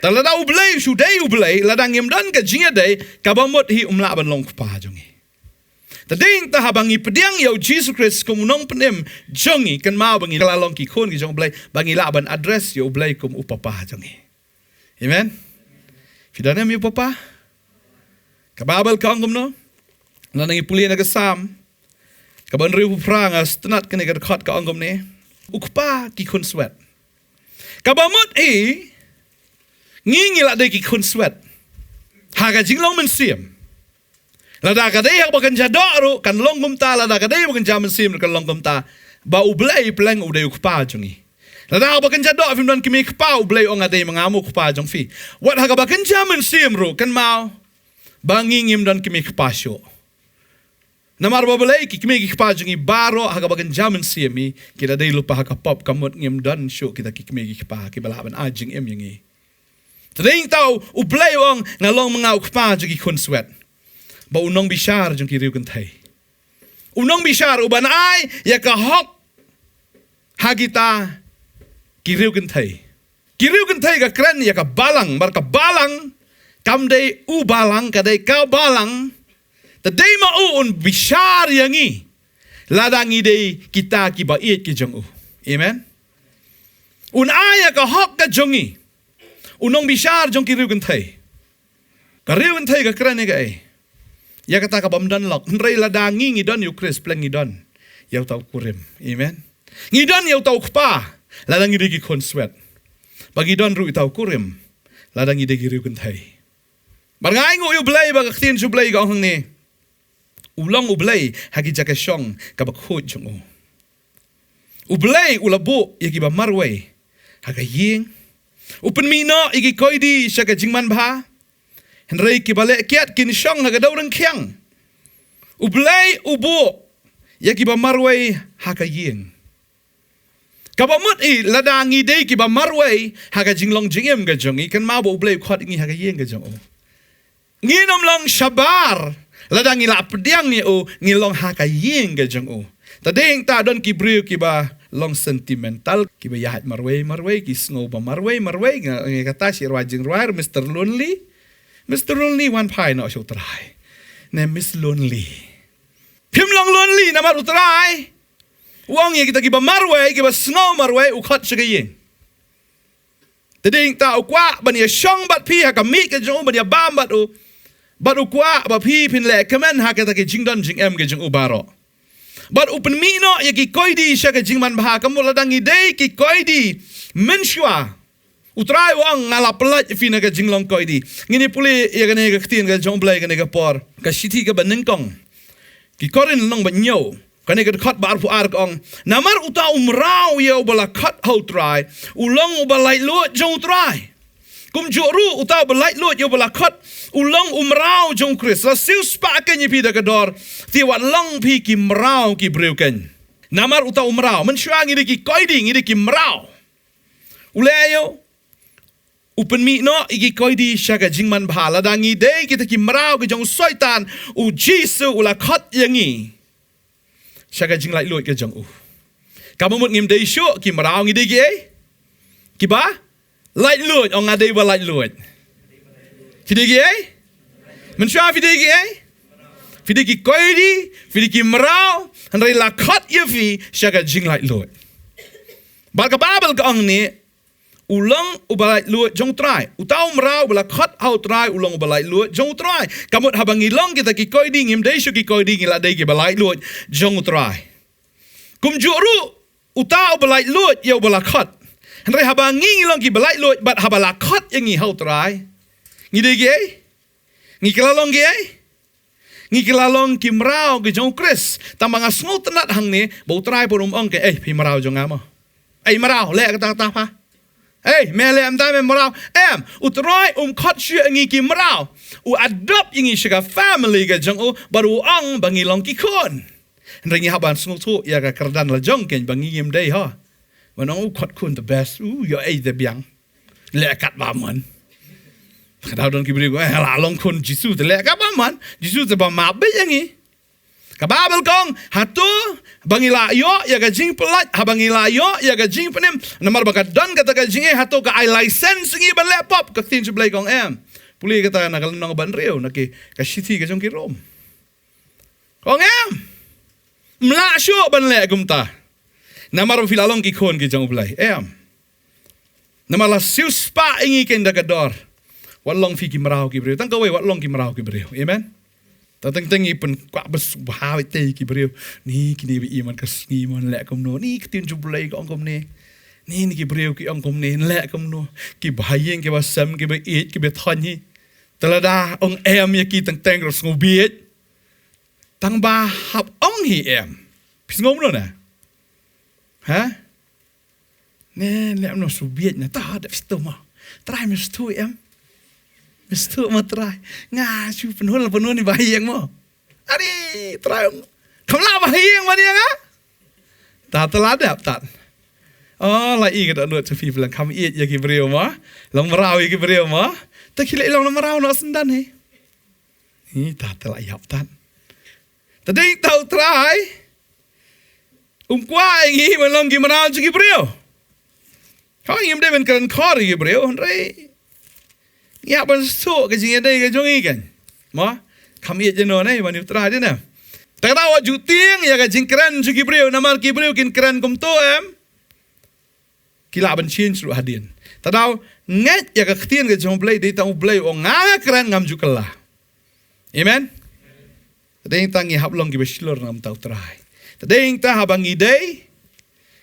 Te lada U Blei shu dei U Blei, lada ngim don ka jingïadei, kaba mut hi um lah ban long kpa jong ngi. Te dei nangta haba ngi pdiang ïa u Jisu Khrist kum u nongpynim jong ngi, kynmaw ba ngi la long ki khun ki jong U Blei, ba ngi lah ban address ïa U Blei kum u Papa jong ngi. Amen. Phi don em ïa u Papa? Ka Baibl ka ong kumno? Lada ngi pule na ka Salm kaba hynriewphew phra, nga sngewtynnat kane ka dkhot, ka ong kumne: U Kpa ki khunswet. Kaba mut hi, ngi, ngi la dei ki khunswet ha ka jinglong mynsiem. Lada ka dei ha kaba kynja doh ruh kan long kumta, lada ka dei ha kaba kynja mynsiem ruh kan long kumta. Ba U Blei pleng u dei u Kpa jong ngi. Lada ha kaba kynja doh phim don kmie kpa, U Blei u ong, nga dei ma nga mo u Kpa jong phi. Wat ha kaba kynja mynsiem ruh, kynmaw ba ngi ngim don kmie kpa shuh. Namar ba balei? Ki kmie ki kpa jong ngi baroh ha kaba kynja mynsiem hi ki la dei lypa ha ka pop, ka mut ngim don shuh kita ki kmie ki kpa kiba lah ban ai jingim ïa ngi. Te dei nangta U Blei u ong, nga long ma nga u Kpa jong ki khunswet. Ba u nongbishar jong ki riewkynthei. U nongbishar uban ai ïa ka hok ha kita ki riewkynthei. Ki riewkynthei ka kren ïa ka balang, bad ka balang kam dei u balang, ka dei ka balang. Te dei ma u un bishar ïa ngi lada ngi dei kita kiba ïeit ki jong u. Amen. Un ai ïa ka hok ka jong ngi. U nongbishar jong ki riewkynthei. Ka riewkynthei ka kren ïa kaei? Ïa kata ka bym don lok. Hynrei lada ngi, ngi don ïa u Khrist, pleng ngi don ïa uta u kurim. Amen. Ngi don ïa uta u Kpa lada ngi dei ki khunswet. Ba ngi don ruh ïa uta u kurim lada ngi dei ki riewkynthei. Bad nga ainguh ïa U Blei ba ka ktien jong U Blei ka ong hangne: U long U Blei ha ki jaka shong kaba khuid jong u. U Blei u la buh ïa kiba marwei ha ka ïing. U pynmih noh ïa ki koidi sha ka jingmanbha, hynrei kiba leh kiad kin shong ha ka dewryngkhiang. U Blei u buh ïa kiba marwei ha ka ïing. Kaba mut hi, lada ngi dei kiba marwei ha ka jinglong jingim ka jong ngi, kynmaw ba U Blei u khot ïa ngi ha ka ïing ka jong u. Ngin ym long shabar lada ngi la pdiang ïa u, ngin long ha ka ïing ka jong u. Te dei nangta don ki briew kiba long sentimental, kiba ïaid marwei marwei, ki sngew ba marwei marwei. Nga, nga kata shi rwai jingrwai, Mister Lonely. Mister Lonely, wan phai noh sha U Trai. Ne Miss Lonely. Phim long lonely namar U Trai U ong ïa kita kiba marwei, kiba sngew marwei, u khot sha ka ïing. Te dei ta u kwah ban ïa shong bad phi ha ka miej ka jong u, ban ïa bam bad u. Bad u kwah ba phi phin leh kmen ha kata ki jingdon jingem ki jong u baroh. Bad u pynmih noh ïa ki koidi sha ka jingmanbha, ka mut lada ngi dei ki koidi mynshuwa. U Trai u ong nga la pyllait ïa phi na ka jinglong koidi. Ngin ïa pule ïa kane ka ktien ka jong u Blei kane ka por. Ka shithi kaba nyngkong Ki Korinth lynnong ba hynñiew. Kane ka dkhot ba arphew ar ka ong. Namar uta u mraw ïa uba la khot ha u Trai. U long uba laitluid jong u Trai. Kumjuh ruh uta uba laitluid ïa uba la khot. U long u mraw jong u Khrist. La siewspah kein ïa phi da ka dor. Te wat long phi ki mraw ki briew kein. Namar uta u mraw. Mynshuwa ngi dei ki koidi, ngi dei ki mraw. U leh ïa u. U pynmih noh ïa ki koidi sha ka jingmanbha. Lada ngi dei kita ki mraw ki jong u Soitan, u Jisu u la khot ïa ngi sha ka jinglaitluid ka jong u. Kaba mut ngim dei shuh ki mraw, ngi dei kiei? Kiba laitluid. Ong nga dei ba laitluid. Phi dei kiei? Mynshuwa phi dei kiei? Phi dei ki koidi, phi dei ki mraw, hynrei la khot ïa phi sha ka jinglaitluid. Bad ka Baibl ka ong ne, u long uba laitluid jong u Trai. Uta u mraw uba la khot ha u Trai, u long uba laitluid jong u Trai. Ka mut haba ngi long kita ki koidi, ngim dei shuh ki koidi, ngi la dei kiba laitluid jong u Trai. Kumjuh ruh uta uba laitluid ïa uba la khot. Hynrei haba ngi ngi long kiba laitluid bad haba la khot ïa ngi ha u Trai, ngi dei kiei? Ngi kylla long kiei? Ngi kylla long ki mraw ki jong u Khrist. Tang ba nga sngewtynnat hangne ba u Trai pat um ong kein, ei, phi mraw jong nga mo. Ei mraw, leh kata kata pha. Ei, me leh mynta me mraw. Em, u Trai um khot shuh ïa ngi ki mraw. U adopt ïa ngi sha ka family ka jong u, bad u ong ba ngi long ki khun. Hynrei ngi hap ban sngewthuh ïa ka kyrdan la jong kein ba ngi ngim dei ho. Ban ong u khot khun te best, u ïoh ei te biang. Leh katba mon. Ka dei don ki briew, eh, la long khun Jisu te leh katba mon. Jisu te ba map beit ïa ngi. Ka Baibl ka ong, hato ba ngi la ïoh ïa ka jingpyllait, haba ngi la ïoh ïa ka jingpynim, namar ba ka don kata ka jingeh, hato ka ai license ïa ngi ban leh pop? Ka ktien jong u Blei ka ong em. Pule kata na ka lynnong ba hynriew na ki, ka shithi ka jong ki Rom. Ka ong em. Ym lah shuh ban leh kumta. Namar ba phi la long ki khun ki jong u Blei. Em. Namar la siewspah ïa ngi kein da ka dor. Wat long phi ki mraw ki briew. Tang kawei, wat long ki mraw ki briew. Amen. Tang teng teng ngi pynkwah ba sngewbha beit te ki briew. Ni kine ba i man ka sngi mon leh kumno. Ni ka ktien jong u Blei ka ong kumne. Ni ni ki briew ki ong kumne, leh kumno. Ki ba ha ïing, ki ba sem, ki ba ïeit, ki ba thon hi. Te lada ong em ïa ki teng teng ruh sngewbha. Tang ba hap ong hi em. Phi sngew kumno na? Ha? Ne, leh kumno sngewbha na, ta da phi sngewthuh mo. Trai me sngewthuh em. Me sngewthuh mo Trai. Nga shu pynhun la pynhun ni ba ha ïing mo. Ari, Trai. Kam lah ba ha ïing mo ni nga. Ta te la dep ta. Oh, la i ka dohnud sha phi phi la kham ïeit ïa ki briew mo. Long mraw ïa ki briew mo. Ta ki leh long mraw noh syndon hi. Ni ta te la ïap ta. Ta dei ta u Trai. Um kwah ïa ngi ban long ki mraw jong ki briew. Hooid ngim dei ban kren khor ïa ki briew, hynrei ngi hap ban sngewthuh ka jingïadei ka jong ngi kan. Mo, kham ïeit ïano ne ban ïa u Trai dei ne. Te kata wat ju tieng ïa ka jingkren jong ki briew, namar ki briew kin kren kumto em. Ki lah ban change ruh hadien. Te daw ngeit ïa ka ktien ka jong u Blei, dei tang u Blei u ong nga kren ngam ju kylla. Amen. Te dei tang ngi hap long kiba shlur na ka bynta u Trai. Te dei tang haba ngi dei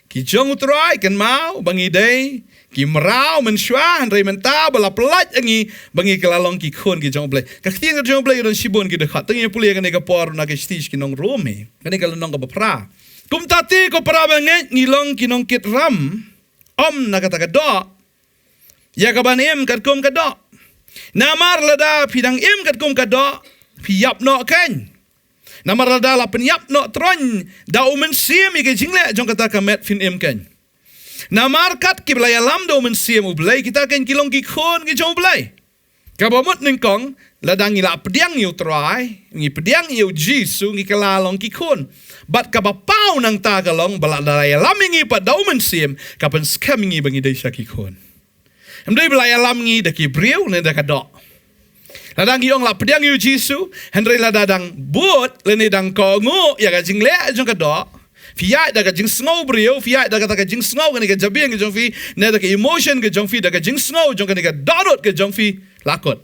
ki jong u Trai, kynmaw ba ngi dei ki mraw mynshuwa, hynrei mynta ba la pyllait ïa ngi ba ngi kylla long ki khun ki jong u Blei. Ka ktien ka jong u Blei ka don shibun ki dkhot. Te ngin ïa pule ïa kane ka por na ka shithi sha ki nong Rom hi. Kane ka lynnong kaba phra. Kumta te ko para bangeit, ngi long ki nongkit ram, ym na kata ka doh, ïa kaban im katkum ka doh. Namar lada phi dang im katkum ka doh, phi ïap noh kan. Namar lada la pynïap noh tyrwa da u Mynsiem ïa ka jingleh jong kata ka met, phin im kan. Namar kat kiba la ïalam da u Mynsiem u Blei, kita kan ki long ki khun ki jong u Blei. Kaba mut nyngkong, lada ngi la pdiang ïa u Trai, ngi pdiang ïa u Jisu, ngi kylla long ki khun. Bad kaba paw nangta ka long ba lada la ïalam ïa ngi pat da u Mynsiem, ka pynskhem ïa ngi ba ngi dei sha ki khun. Ym dei ba la ïalam ngi da ki briew ne da ka doh. Lada ngi ong la pdiang ïa u Jisu, hynrei lada dang bud lane dang kohnguh ïa ka jingleh jong ka doh, Phi ïaid da ka jingsngew briew, phi ïaid da kata ka jingsngew kane ka jabieng ka jong phi, ne da ka emotion ka jong phi, da ka jingsngew jong kane ka dohnud ka jong phi, la kut.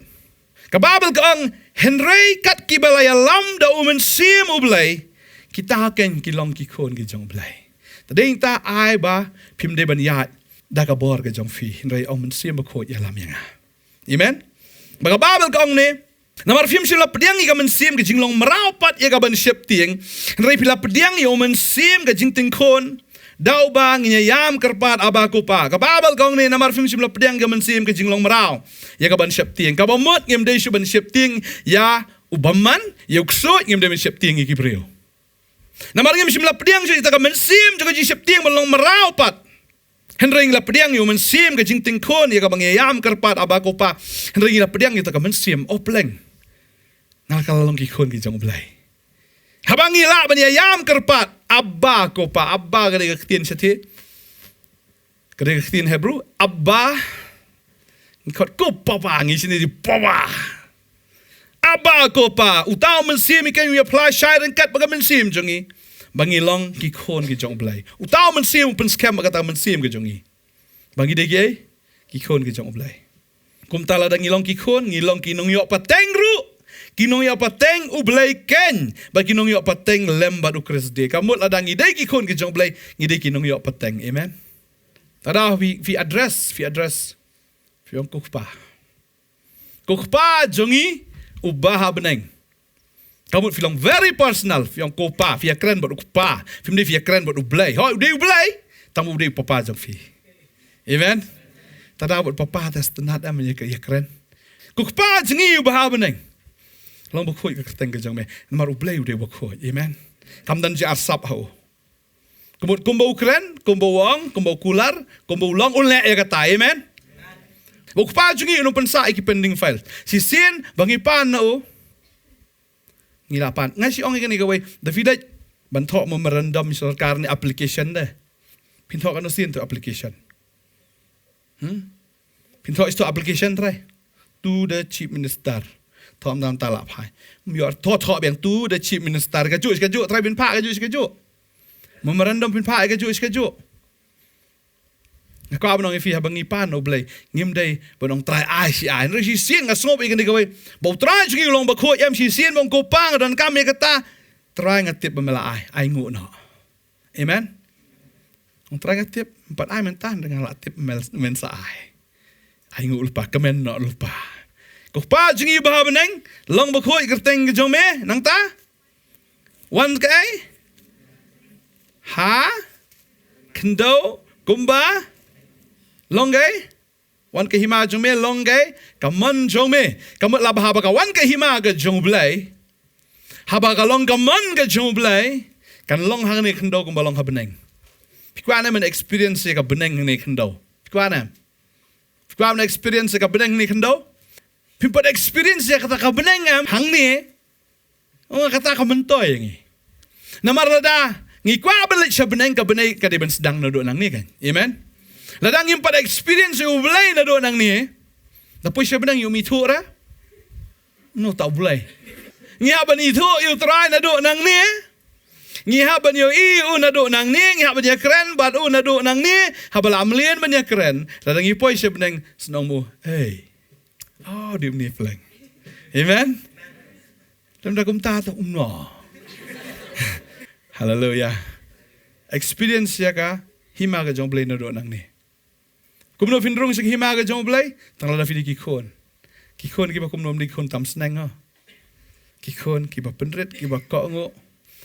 Ka Baibl ka ong, hynrei kat kiba la ïalam da u Mynsiem U Blei, kita ha kein ki long ki khun ki jong U Blei. Te dei nangta ai ba phim dei ban ïaid da ka bor ka jong phi, hynrei ong Mynsiem Bakhuid ïalam ïa nga. Amen. Ba ka Baibl ka ong ne, namar phim shym la pdiang ïa ka mynsiem ka jinglong mraw pat ïa ka ban sheptieng, hynrei phi la pdiang ïa u Mynsiem ka jingting khun, da uba ngin ïam kyrpad Abba ko Pa. Ka Baibl ka ong ne, namar phim shym la pdiang ïa ka mynsiem ka jinglong mraw ïa ka ban sheptieng. Kaba mut ngim dei shuh ban sheptieng ïa u bymman, ïa u ksuid, ngim dei ban sheptieng ïa ki briew. Namar ngim shym la pdiang shuh ïa ka mynsiem jong ka jingsheptieng ban long mraw pat. Hynrei ngi la pdiang ïa u Mynsiem ka jingting khun ïa kaba ngi ïam kyrpad Abba ko Pa. Hynrei ngi la pdiang ïa ka mynsiem, o pleng, nga la ka la long ki khun ki jong U Blei. Haba ngi lah ban ïam kyrpad Abba ko Pa, Abba ka dei ka ktien shathie, ka dei ka ktien Hebrew, Abba. Ngi khot ko Papa, ngi shini di Papa. Abba ko Pa, uta u Mynsiem hi kein u ïa phla shai ryngkat bad ka mynsiem jong ngi ba ngi long ki khun ki jong U Blei. Uta u Mynsiem u pynskhem bad kata ka mynsiem ka jong ngi ba ngi dei ki ei, ki khun ki jong U Blei. Kumta lada ngi long ki khun, ngi long ki nongïoh pateng ruh, ki nongïoh pateng U Blei kein, bad ki nongïoh pateng lem bad U Khrist. Ka mut lada ngi dei ki khun ki jong U Blei, ngi dei ki nongïoh pateng. Amen. Tada phi, phi address, phi address, phi ong ko Kpa. Ko Kpa jong ngi uba ha bneng. Ka mut phi long very personal, phi ong ko Pa, phi ïakren bad u Kpa, phim dei phi ïakren bad U Blei. Hooid, u dei U Blei, tang u dei u Papa jong phi. Amen. Tada bad Papa te sngewtynnat em ïa ka ïakren. Ko Kpa jong ngi uba ha bneng, long bakhuid ka kyrteng ka jong me, namar U Blei u dei bakhuid. Amen. Kam don jingïasap ha u. Ka mut kumba u kren, kumba u ong, kumba u kular, kumba u long, un leh ïa kata. Amen. Ba u Kpa jong ngi un ym pynsah ïa ki pending file. Shisien ba ngi pan na u, ngi la pan. Nga shu ong ïa kane kawei, da phi dei ban thoh memorandum sorkar ne application de. Phin thoh katno sien to application? Hmm? Phin thoh isto application trai to the Chief Minister. Thoh mynta mynta la phai. Ym ïoh thoh, thoh biang to the Chief Minister. Kajuh shi kajuh, trai, phin phah kajuh shi kajuh. Memorandum phin phah kajuh shi kajuh. Nga kwah ban ong ïa phi, haba ngi pan na U Blei, ngim dei ban ong Trai ai shi ai. Hynrei shisien nga sngewbha ïa kane kawei, ba U Trai jong ngi u long bakhuid em. Shisien ba ong ko Pa nga donkam ïa kata, Trai nga tip ba me la ai, ai nguh noh. Amen. Ong Trai nga tip, ym pat ai mynta, nga la tip men, men sa ai. Ai nguh lypa, kmen noh lypa. Ko Pa jong ngi uba ha bneng, long bakhuid kyrteng ka jong me, nangta wan kaei? Ha khyndew kumba, long kaei? Wan ka hima jong me, long kaei? Ka mon jong me. Ka mut lada haba ka wan ka hima ka jong U Blei, haba ka long ka mon ka jong U Blei, kan long hangne khyndew kumba long ha bneng. Phi kwah ne em ban experience ïa ka bneng hangne khyndew? Phi kwah ne em? Phi kwah ban experience ïa ka bneng hangne khyndew? Phim pat experience ïa kata ka bneng em hangne, ong, kata ka myntoi ïa ngi. Namar lada ngi kwah ban leit sha bneng, ka bneng ka dei ban sdang naduh nangne kan. Amen. Lada ngim pat experience ïa U Blei naduh nangne, da poi sha bneng ïa u, me ithuh re? Mano uta U Blei? Ngi hap ban ithuh ïa U Trai naduh nangne. Ngi hap ban ïohi ïa u naduh nangne, ngi hap ban ïakren bad u naduh nangne. Haba la mlien ban ïakren, lada ngi poi sha bneng, sngew mo, ei, oh, dei une pleng. Amen. Lem da kumta to, um, no. Haleluia. Experience ïa ka hima ka jong U Blei naduh nangne. Kumno phin rung sha ka hima ka jong U Blei? Tang lada phi dei ki khun. Ki khun kiba kumno? Ym dei ki khun tam sneng, ha. Ki khun kiba pynrit, kiba kohnguh.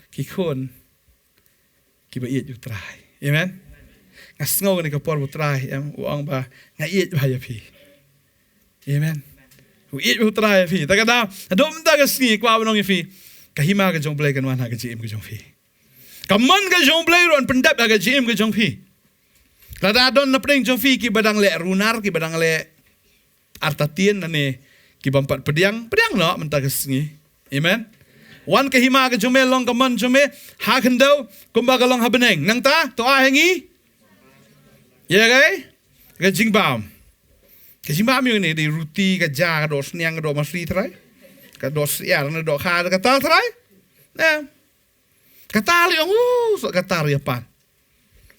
Ki khun kiba ïeit ïa U Trai. Amen. Nga sngew kane ka por ba U Trai, em, u ong ba nga ïeit bha ïa phi. Amen. U ïeit bha U Trai ïa phi. Ta ka daw, haduh mynta ka sngi kwah ban ong ïa phi, ka hima ka jong U Blei kan wan ha ka jingim ka jong phi. Ka mon ka jong U Blei ruh yn pyndep ha ka jingim ka jong phi. Lada don na pdeng jong phi kiba dang leh runar, kiba dang leh artatien, lane kibym pat pdiang, pdiang noh mynta ka sngi. Amen. Wan ka hima ka jong me, long ka mon jong me ha khyndew kumba ka long ha bneng. Nangta to ai ha ngi ïa kaei? Ka jingbam. Ka jingbam ïa kane dei ruti, ka ja, ka doh sniang, ka doh masi, Trai. Ka doh syiar, ka doh kha, kata, Trai. Em. Kata lei ong, uh, sa kata ri apan.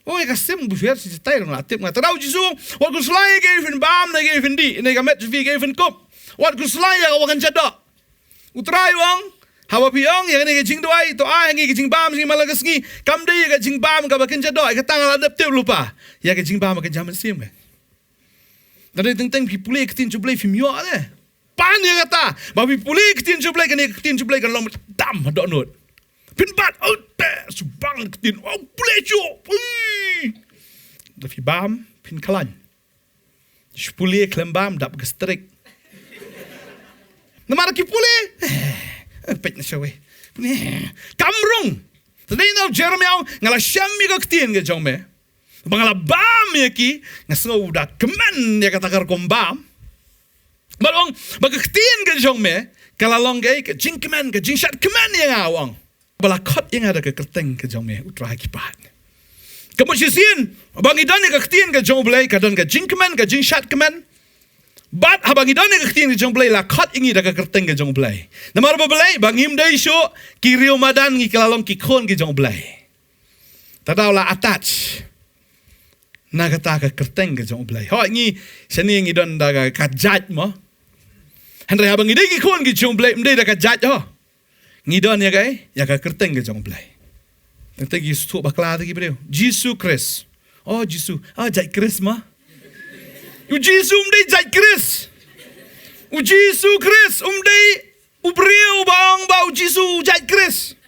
Ong ïa ka sim bu sher si tai rong la tip nga. Te da u Jisu, wat khuslai ïa ki phin bam, ne ki phin dih, ne ka met jong phi ki phin kup. Wat khuslai ïa ka ba kynja doh. U Trai u ong, haba phi ong ïa kane ka jingduwai, to ai ha ngi ka jingbam jong ngi man la ka sngi. Kam dei ïa ka jingbam kaba kynja doh, ïa kata nga la dep tip lypa. Ïa ka jingbam ka jingmynsiem ka. Nga dei teng teng phi pule ka ktien jong U Blei phim ïoh ne. Pan ïa kata. Ba phi pule ka ktien jong U Blei, kane ka ktien jong U Blei kan long dam ha dohnud. Phin bat, oh, te, subang ka ktien, oh, pule ju. Ui. Da phi bam, phin khlaiñ. Shu pule khlem bam, dap gastric. Namar ki pule. Eh, peit na shawei. Pule. Kam rung. Te dei na u Jeremiah, nga la shem ïa ka ktien ka jong me. Ba nga la bam ïa ki, nga sngew da kmen ïa kata ka rukom bam. Bad ong, ba ka ktien ka jong me, ka la long ka, ka jingkmen, ka jingshad kmen ïa nga, ong. Ba la khot ïa nga da ka kyrteng ka jong me, U Trai ki paid. Ka mut shisien, ba ngi don ïa ka ktien ka jong U Blei, ka don ka jingkmen, ka jingshad kmen. Bad haba ngi don ïa ka ktien ka jong U Blei, la khot ïa ngi da ka kyrteng ka jong U Blei. Namar ba U Blei, ba ngim dei shuh ki riew madan, ngi ka la long ki khun ki jong U Blei. Te daw la attach na kata ka kyrteng ka jong U Blei. Hooid ngi, shane ngi don da ka, ka jait mo. Hynrei haba ngi dei ki khun ki jong U Blei, ym dei da ka jait ho. Ngi don ïa ka, ïa ka kyrteng ka jong U Blei. Teng teng ki sngewthuh bakla te ki briew. Jisu Khrist. Oh, Jisu. Ah, jait Khrist mo. U Jisu ym dei jait Khrist. U Jisu Khrist ym dei u briew ba ong ba u Jisu u jait Khrist.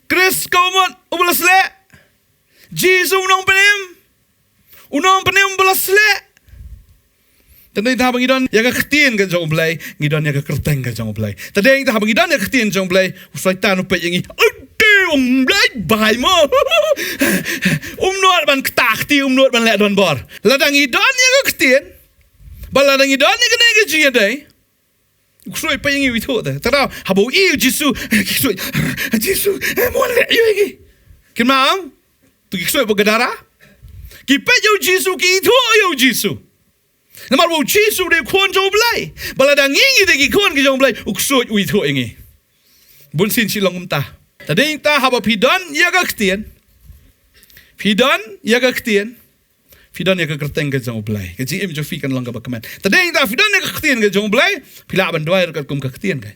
Khrist ka mut uba la sleh. Jisu u nongpynim. U nongpynim uba la sleh. Te dei ta haba ngi don ïa ka ktien ka jong U Blei, ngi don ïa ka kyrteng ka jong U Blei. Te dei ta haba ngi don ïa ka ktien jong U Blei, u Soitan u peit ïa ngi. Ade, ong Blei bai mo. Um nud ban ktah kti, um nud ban leh donbor. Lada ngi don ïa ka ktien, ba lada ngi don ïa kane ka jingïadei, u ksuid peit ïa ngi u ithuh te. Te daw, haba u i u Jisu, ki ksuid, Jisu, eh, mo leh ïa ngi. Kin ma ong, to ki ksuid ba Gadara. Ki peit ïa u Jisu, ki ithuh ïa u Jisu. Namar ba u Jisu u dei u khun jong U Blei. Ba lada ngi ngi dei ki khun ki jong U Blei, u ksuid u ithuh ïa ngi. Bun sien shi long kumta. Te dei ta haba phi don ïa ka ktien. Phi don ïa ka ktien. Phi don ïa ka kyrteng ka jong U Blei. Ka jingim jong phi kan long kaba kmen. Te dei ta phi don ïa ka ktien ka jong U Blei, phi lah ban duwai ruh katkum ka ktien ka.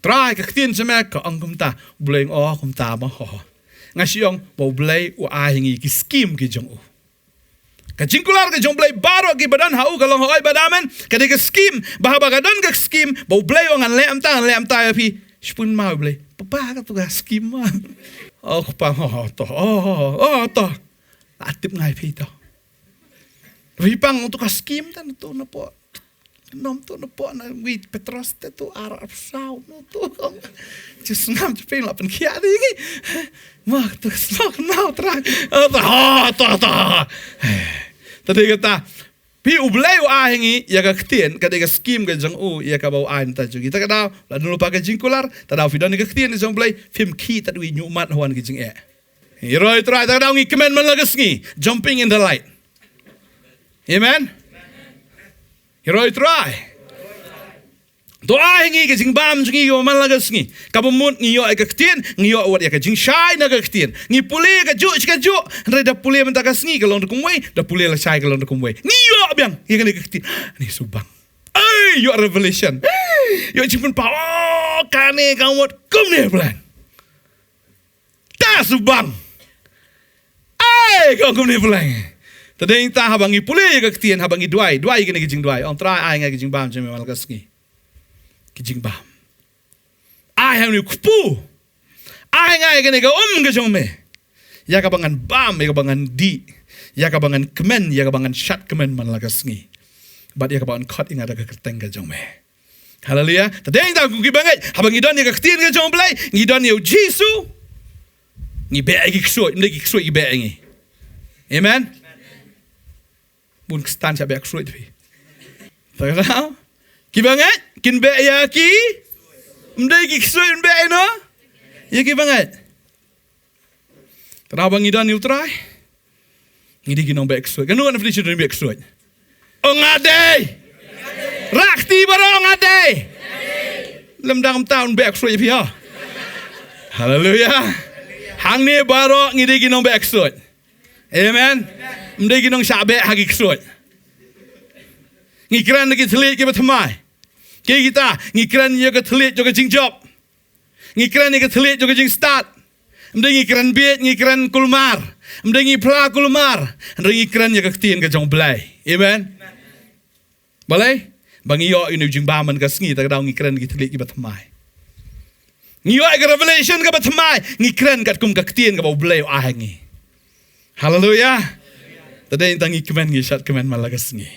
Trai ka ktien jong me ka ong kumta, U Blei ong kumta mo ho. Nga shu ong ba U Blei u ai ha ngi ki skim ki jong u. Ka jingkular ka jong U Blei baroh kiba don ha u ka long hooid bad amen. Ka dei ka skim, ba haba ka don ka skim, ba U Blei u ong ngan leh kumta, ngan leh kumta ïa phi. Shibun ma U Blei. Papa katu ka skim ma. Oh, papa, oh, to, oh, oh, to. La tip nga ïa phi to. Phi pang tu ka skim tan tu na po. Nom tu na po na wi Petros te tu ar ar saw no tu. Just ngam tu pin la pen kia di. Ma tu sok na tra. Ah, ta, ta, ta. Te dei kata. Phi U Blei u ai ha ngi ïa ka ktien, ka dei ka skim ka jong u, ïa kaba u ai mynta jong ngi. Te ka daw, la dang lypa ka jingkular, te daw phi don ïa ka ktien ka jong U Blei, phim khih tad wi ñiuh mat ha wan ka jingeh. Ïaroh ïa U Trai, te ka daw ngi kmen man la ka sngi, jumping in the light. Amen. Ïaroh ïa U Trai. To ai ha ngi ka jingbam jong ngi ïa man la ka sngi. Kaba mut ngi ïoh ïa ka ktien, ngi ïoh wat ïa ka jingshai na ka ktien. Ngi pule ïa kajuh shi kajuh, hynrei da pule mynta ka sngi ka long da kumwei, da pule lashai ka long da kumwei. Ngi ïoh biang ïa kane ka ktien. Ani subang. Ai, ïoh revelation. Ïoh jingpynpaw. Oh, kane ka mut kumne plan. Ta subang. Ai, ka ong kumne plan. Te dei ta haba ngi pule ïa ka ktien, haba ngi duwai, duwai ïa kane ka jingduwai. Ong Trai ai nga ka jingbam jong me man la ka sngi. Ka jingbam. Ai ha ngi kpu. Ai nga ïa kane ka um ka jong me. Ïa kaba ngan bam, ïa kaba ngan dih. Ïa kaba ngan kmen, ïa kaba ngan shad kmen man la ka sngi. Bad ïa kaba ngan khot ïa nga da ka kyrteng ka jong me. Haleluia. Te dei ta kum kiba ngeit, haba ngi don ïa ka ktien ka jong U Blei, ngi don ïa u Jisu. Ngi beh ïa ki ksuid, ym dei ki ksuid ki beh ïa ngi. Amen. Bun khristan sha beh ksuid phi. Te ka daw. Kiba ngeit kin beh ïa ki. Ym dei ki ksuid kin beh ïa no. Ïa kiba ngeit. Te daw ba ngi don ïa u Trai. Ngi dei ki nongbeh ksuid. Kano ka definition nongbeh ksuid? Ong nga dei. Rah kti baroh, ong nga dei. Lem dang mynta un beh ksuid phi ha. Haleluya. Hangne baroh ngi dei ki nongbeh ksuid. Amen. Ym dei ki nongshah beh ha ki ksuid. Ngi kren da ki thylliej kiba thymmai. Kiei kita? Ngi kren ïa ka thylliej jong ka jingjop. Ngi kren ïa ka thylliej jong ka jingstad. Ym dei ngi kren bieit, ngi kren kulmar. Ym dei ngi phla kulmar. Hynrei ngi kren ïa ka ktien ka jong U Blei. Amen. Balei? Ba ngi ïoh ïa une u jingbam man ka sngi, ta ka daw ngi kren ki thylliej kiba thymmai. Ngi ïoh ïa ka revelation kaba thymmai, ngi kren katkum ka ktien kaba U Blei u ai ha ngi. Haleluya. Te dei tang ngi kmen, ngi shad kmen man la ka sngi.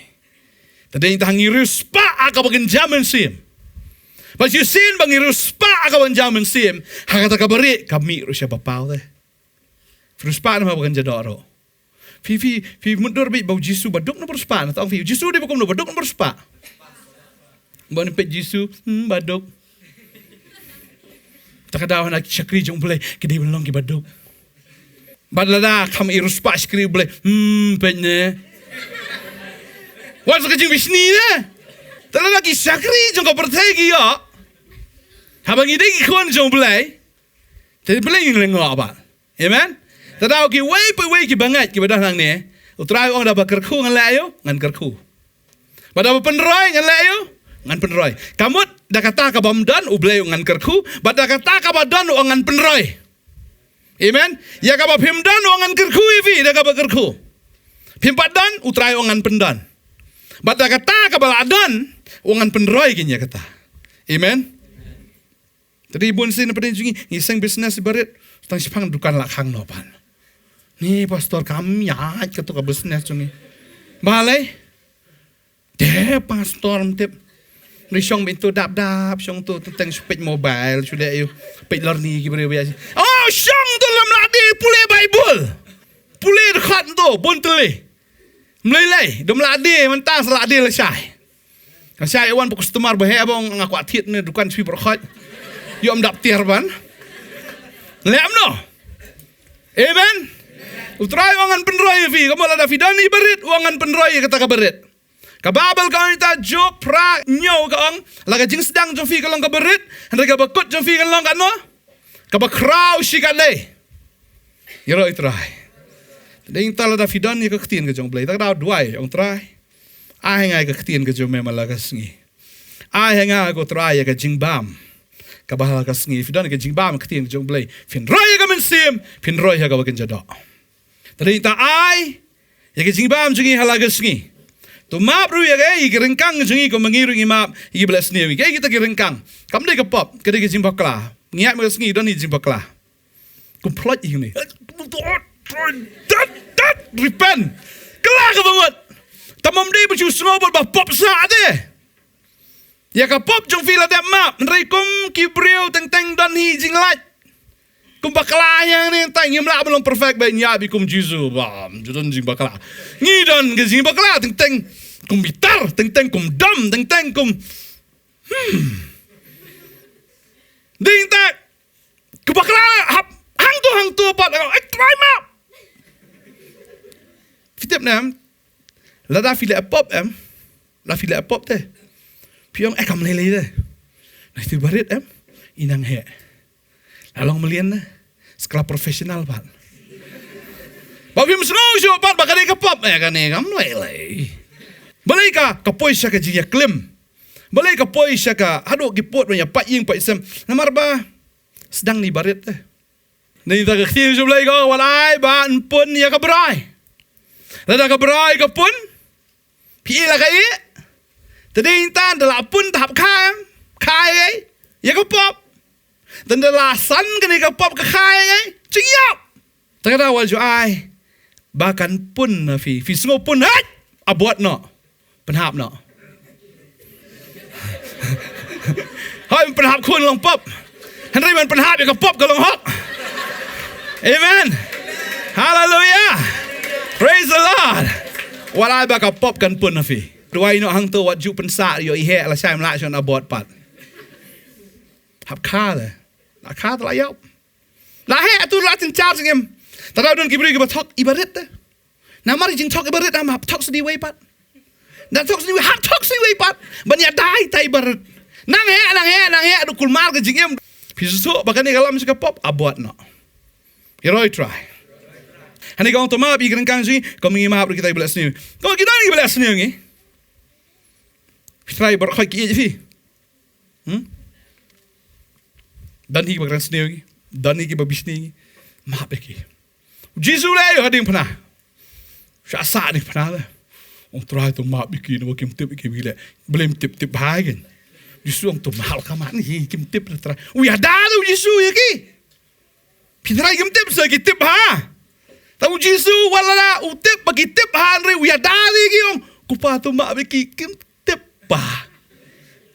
Te dei tang ngi riewspah ha kaba kynja mynsiem. Ba shisien ba ngi riewspah ha kaba kynja mynsiem, ha kata kaba rieh ka mih ruh sha ba paw te. Riewspah namar ba kynja doh ruh. Phi, phi, phi mutdur beit ba u Jisu ba duk ne ba riewspah, na tang phi, u Jisu dei ba kumno, ba duk ne ba riewspah? Ba ne peit Jisu, hmm, ba duk. Ta ka daw na ki shakri jong U Blei ki dei ban long kiba duk. Bad lada kham ïa riewspah shakri U Blei, hmm, peit ne. Wan sa ka jingbishni ne. Te lada ki shakri jong ka pyrthei ki ïoh, haba ngi dei ki khun jong U Blei, te balei ngin lyngngoh ba? Amen. Te daw kiwei pa wei kiba ngeit kiba don hangne, U Trai u ong da ba kyrkhu ngan leh aïu? Ngan kyrkhu. Bad da ba pynroi ngan leh aïu? Ngan pynroi. Ka mut da kata kabym don U Blei u ong ngan kyrkhu, bad da kata kaba don u ong ngan pynroi. Amen. Ïa kaba phim don u ong ngan kyrkhu ïa phi da kaba kyrkhu. Phim pat don, U Trai u ong ngan pyndon. Bad da kata kaba la don u ong ngan pynroi kin ïa kata. Amen. Te dei bun sien na pdeng jong ngi, ngi seng business ibarit, tang shiphang dukan la khang noh pat. Ni pastor kam ïaid kato ka business jong ngi. Balei? Te pastor ym tip. Ni shong beit to dap dap, shong to teng shu peit mobile, shu leh aïu, peit lorni ki briew biang. Oh, shong to lem lade pule Bible. Pule dkhot to, bun tylli. Ym lei lei, dum lade, mynta sa lade lashai. Lashai wan ba customer ba heh ba ong nga kwah thied ne dukan shu pyrkhat. Ïoh ym dap tiar ban. Leh em no. Amen. U Trai u ong ngan pynroi ïa phi, ka mut lada phi don ibarit, u ong ngan pynroi ïa kata kabarit. Ka Baibl ka ong ïa kita, Job phra hynñiew ka ong, la ka jingsdang jong phi ka long kabarit, hynrei kaba kut jong phi kan long kano? Kaba khraw shikatdei. Ïaroh ïa U Trai. Te dei tang lada phi don ïa ka ktien ka jong U Blei, ta ka daw duwai, ong Trai, ai ha nga ïa ka ktien ka jong me man la ka sngi. Ai ha nga ko Trai ïa ka jingbam kaba ha la ka sngi. Phi don ïa ka jingbam ïa ka ktien ka jong U Blei, phin roi ïa ka mynsiem, phin roi ha kaba kynja doh. Te dei tang ai ïa ka jingbam jong ngi ha la ka sngi. To map ruh ïa ka, ïa ki ryngkang jong ngi, kumba ngi ruh ngi map ïa kiba la sniew ïa ki, kita ki ryngkang. Kam dei ka pop, ka dei ka jingbakla. Ngi ïaid man ka sngi don hi jingbakla. Kum ploid ïa kine. Dat, dat, repent. Kylla kaba mut. Tang ym dei ba shu sngew ba pop sah te. Ïa ka pop jong phi la dep map, hynrei kum ki briew teng teng don hi jinglait. Kum bakla ïa ngi tang ngim lah ban long perfect ba ngin ïaid beit kum Jisu. Bam, ju don jingbakla. Ngi don ka jingbakla teng teng kum bitar, teng teng kum dom, teng teng kum, hmm. Dei tang ka bakla hap hangto hangto pat, eh, Trai map. Phi tip ne em? Lada phi leh pop em? La phi leh pop te, phi ong, eh, kam lei lei te. Na, phi barit em? I nang heh. La long mlien ne? Skla professional pat. Ba phim sngew shuh pat ba ka dei ka pop, eh, kane kam lei lei. Balei ka, ka poi sha ka jingïaklim. Balei ka poi sha ka haduh ki pud ban ïa pait ïing pait sem. Namar ba sdang ni barit te. Dei tang ka ktien jong U Blei ka ong, wat ai ba yn pun ïa ka brai. Lada ka brai ka pun, phi ïeh la ka ïeh. Te dei tang da la pun te hap kha em? Kha ïa ka pop. Te da la san kane ka pop ka kha ïa ka jingïap. Te ka daw wat ju ai ba kan pun na phi. Phi sngew pun, hait, abort noh. Pynhap noh. Hoi, pynhap khun long pop. Hynrei ban pynhap ïa ka pop ka long hok. Amen. Hallelujah. Praise the Lord. Wat ai ba ka pop kan pun na phi. Duwai noh hangto, wat ju pynsah ïoh i heh, lashai ym lah shuh ban abort pat. Hap kha te. La kha te la ïap. La heh tu la tynchar sngem. Te daw don ki briew kiba thok ibarit te. Namar i jingthok ibarit, hap thok sha iwei pat. Da thok sha iwei, hap thok sha iwei pat. Ban ïada ïa ita ibarit. Nang heh, nang heh, nang heh, haduh kulmar ka jingim. Phi sngewthuh ba kane ka lam sha ka pop, abot noh. Ïaroh ïa U Trai. Hangne ka ong to map ïa ki ryngkang jong ngi, kum ngi map ruh kita kiba leh sniew. Ko ki don kiba leh sniew ngi. Phi trai baroh khoit ki ïeit phi. Hmm? Don hi kiba kren sniew ngi. Don hi kiba bishni ngi. Map ïa ki. U Jisu leh ïa hadien phna. Sha sah ni phna leh. Ong Trai to map ïa ki, naba kim tip ïa ki ba ki leh. Blei ym tip tip bha ïa ki. Jisu ong to map ka man hi kim tip na Trai. U ïada u Jisu ïa ki. Phi Trai kim tip sa ki tip bha. Ta u Jisu wat la u tip ba ki tip bha hynrei u ïada ïa ki ong. Ko Pa to map ïa ki kim tip bha.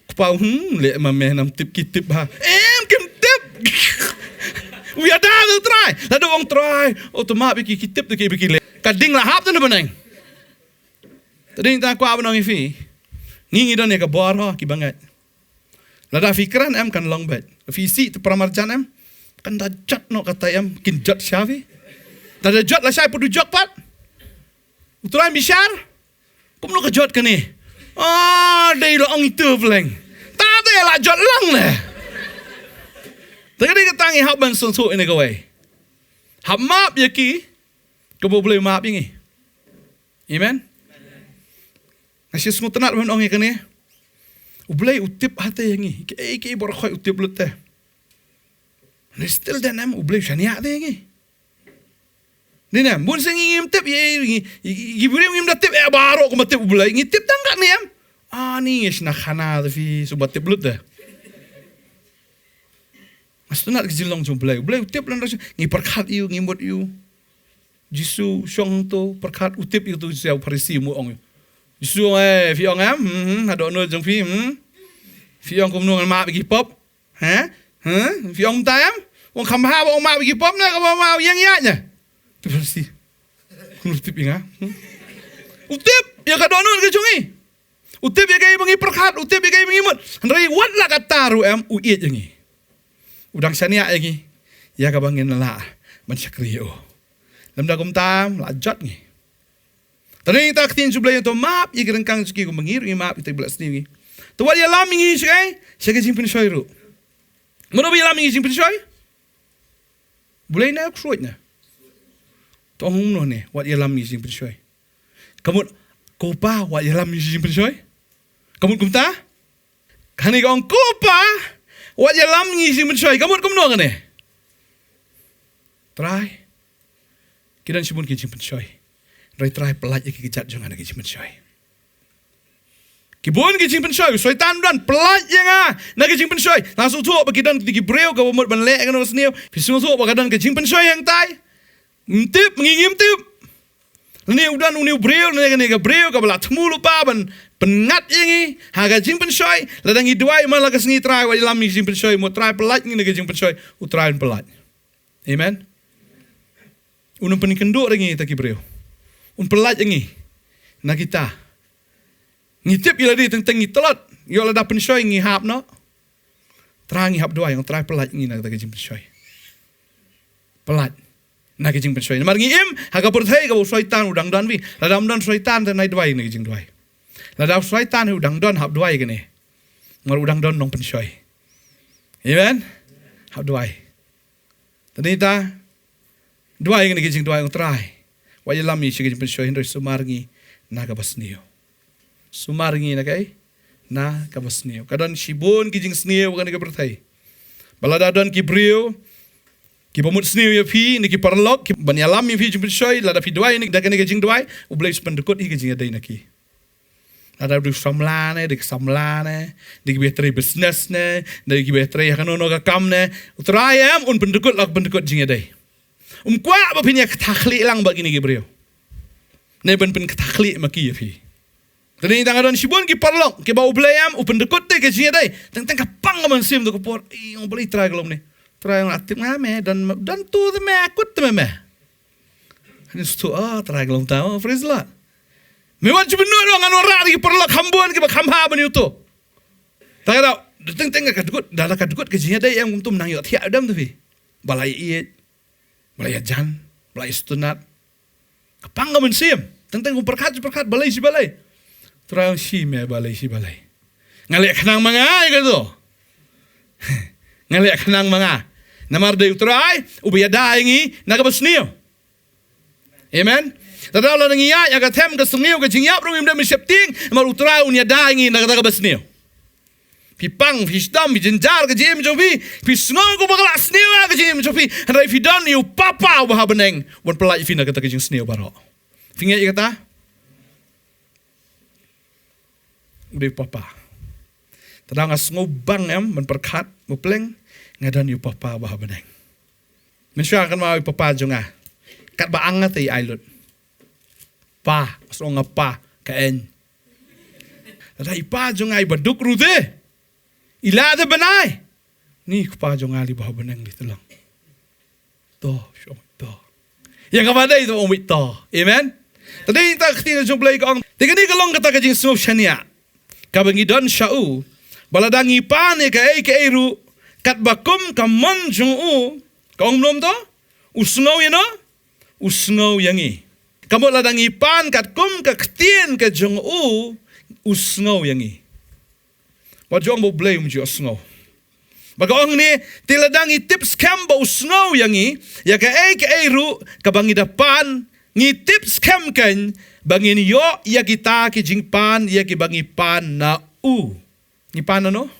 Ko Pa, hmm, leh ma me nam tip ki tip bha. Em kim tip. U ïada ïa u Trai. Lada ong Trai, oh to map ïa ki, ki tip te ki ba ki leh. Ka ding la hap te na bneng. Te ding ta kwah ban ong ïa phi. Ngi ngi don ïa ka bor ho ki bangeit. Lada phi kren em kan long beit. Phi sih te para marjan em. Kan da jot noh kata em, kin jot sha phi. Lada jot lashai put u jok pat. U Trai bishar. Kumno ka jot kane? Ah, dei la ong itu pleng. Ta dei la jot lang ne. Te ka dei kata ngi hap ban sngewthuh ïa kawei. Hap map ïa ki kaba U Blei u map ïa ngi. Amen. Nga shu sngewtynnat ban ong ïa kane. U Blei u tip ha te ïa ngi. Kiei kiei baroh khoit u tip lut te. Hynrei still then em U Blei u shaniah te ïa ngi. Dei ne em, bun sien ngi ngim tip, ïa, ïa, ïa, ïa, ïa, briew ngim da tip, eh, baroh kumba tip U Blei, ngi tip tang katne em. Ani ngi shna khana te phi, shu ba tip lut te. Nga sngewtynnat ka jinglong jong U Blei, U Blei u tip lada ngi pyrkhat ïa u, ngi mut ïa u. Jisu shong to, pyrkhat u tip ïa u, to ïa u Pharisi u ong ïa u. Jisu ong, eh, phi ong em, hmm, hmm, haduh nud jong phi, hmm. Phi ong kumno ngan map ïa ki pop. He? He? Phi ong kumta em? Ong kham bha ba ong map ïa ki pop ne, kaba map ïa ngi ïa ne. Tu pasti. Kumno u tip ïa nga? Hmm? U tip ïa ka dohnud ka jong ngi. U tip ïa kaei ba ngi pyrkhat, u tip ïa kaei ba ngi mut. Hynrei wat la katta ruh em, u ïeit ïa ngi. U dang shaniah ïa ngi. Ïa kaba ngin lah ban shakri ïa u. Lymda kumta em, la jot ngi. Te nangta ka ktien jong U Blei, to map ïa ki ryngkang jong ki kumba ngi ruh ngi map ïa kita kiba la sniew ïa ngi. To wat ïalam ïa ngi sha kaei, sha ka jingpynshoi ruh. Mano ba ïalam ïa ngi jingpynshoi? U Blei ne u ksuid ne? To ong kumno ne, wat ïalam ïa ngi jingpynshoi. Ka mut, ko Pa, wat ïalam ïa ngi jingpynshoi. Ka mut kumta? Kane ka ong ko Pa, wat ïalam ïa ngi jingpynshoi. Ka mut kumno kane? Trai. Ki don shibun ki jingpynshoi. Hynrei Trai pyllait ïa ki kjat jong nga na ki jingpynshoi. Ki bun ki jingpynshoi, u Soitan u don pyllait ïa nga na ki jingpynshoi. Nga sngewthuh ba ki don ki briew kaba mut ban leh kano ka sniew. Phi sngewthuh ba ka don ka jingpynshoi hangtai. Ngim tip, ngi ngim tip. Lane u don une u briew, lane kane ka briew kaba la thmu lypa ban pynngat ïa ngi ha ka jingpynshoi. Lada ngi duwai man la ka sngi, Trai wat ïalam ïa ngi jingpynshoi, mut Trai pyllait ngi na ka jingpynshoi, u Trai un pyllait. Amen. Un pynkynduh ïa ngi kita ki briew. Un pyllait ïa ngi na kita. Ngi tip ïa lade teng teng ngi tlot. Ïoh lada pynshoi ngi hap noh. Trai ngi hap duwai, ong Trai pyllait ngi na kita ki jingpynshoi. Pyllait na ki jingpynshoi. Namar ngi im ha ka pyrthei kaba u Soitan u dang don bha. Lada ym don Soitan te nai duwai na ki jingduwai. Lada u Soitan u dang don, hap duwai kane. Namar u dang don nongpynshoi. Amen. Hap duwai. Te nangta duwai kane ka jingduwai, ong Trai, wat ïalam ïa ngi sha ka jingpynshoi, hynrei sumar ngi na kaba sniew. Sumar ngi na kaei? Na kaba sniew. Ka don shibun ki jingsniew kane ka pyrthei. Ba lada don ki briew kiba mut sniew ïa phi, ne ki paralok, ki ban ïalam ïa phi jingpynshoi, lada phi duwai ne da kane ka jingduwai, U Blei u pyndykut ïa ka jingïadei na ki. Lada dei u samla ne, dei ki samla ne, dei kiba trei business ne, dei kiba trei ha kano kano ka kam ne, u Trai em un pyndykut, la pyndykut jingïadei. Um kwah ba phin ïa kata khlieh lang bad kine ki briew. Ne ban pynkata khlieh ma ki ïa phi. Te nangta ka don shibun ki paralok kiba U Blei em u pyndykut te ka jingïadei. Teng teng ka pang ka mynsiem tu ka por, ïa, U Blei, Trai ka long ne. Trai, nga tip nga me, don, don tu te me, kut te me me. Ani stu, ah, Trai ka long ta, oh, praise the Lord. Me wan jubinu lo ngan wan rah ïa ki paralok kham bun kiba kham bha ban ïa uto. Te ka dei teng teng ka dkut, da la ka dkut ka jingïadei em, kumto nang ïohthiah dem te phi. Ba la ïeit, ba la ïajan, ba la ïasngewtynnat. Ka pang ka mynsiem. Teng teng kum pyrkhat shi pyrkhat, balei shi balei. Trai ong shi me balei shi balei. Nga leh khnang ma nga ïa kato. Nga leh khnang ma nga. Namar dei U Trai uba ïada ïa ngi na kaba sniew. Amen. Te lada ngi ïaid ha ka them ka sniew ka jingïap ruh ngim dei ban sheptieng, namar U Trai un ïada ïa ngi na kata kaba sniew. Phi pang, phi shitom, phi jynjar ka jingim jong phi, phi sngew kumba ka la sniew ka jingim jong phi. Hynrei phi don ïa u Papa uba ha bneng ban pyllait ïa phi na kata ka jingsniew baroh. Phi ngeit ïa kata? U dei u Papa. Te lada nga sngew bang em ban pyrkhat mo pleng, nga don ïa u Papa uba ha bneng. Mynshuwa kynmaw ïa u papa jong nga. Katba ang nga te i ai lut. Pa, nga sngew nga pa, ka eng. Lada i pa jong nga iba duk ruh te, i lah te ban ai. Ni u Kpa jong nga li ba ha bneng li te long. To, shong to. Ïa kaba dei to ong beit to. Amen. Te dei ta ka ktien jong U Blei ka ong. Te kane ka long kata ka jingsngew shaniah kaba ngi don sha u. Ba lada ngi pan ïa kaei kaei ruh katba kum ka mon jong u. Ka ong mlom to? U sngew ïa no? U sngew ïa ngi. Ka mut lada ngi pan katkum ka ktien ka jong u, u sngew ïa ngi. Wat ju ong ba U Blei um ju sngew. Ba ka ong ne, te lada ngi tip skhem ba u sngew ïa ngi, ïa kaei kaei ruh kaba ngi da pan, ngi tip skhem kein ba ngin ïoh ïa kita ki jingpan ïa kiba ngi pan na u. Ngi pan na no?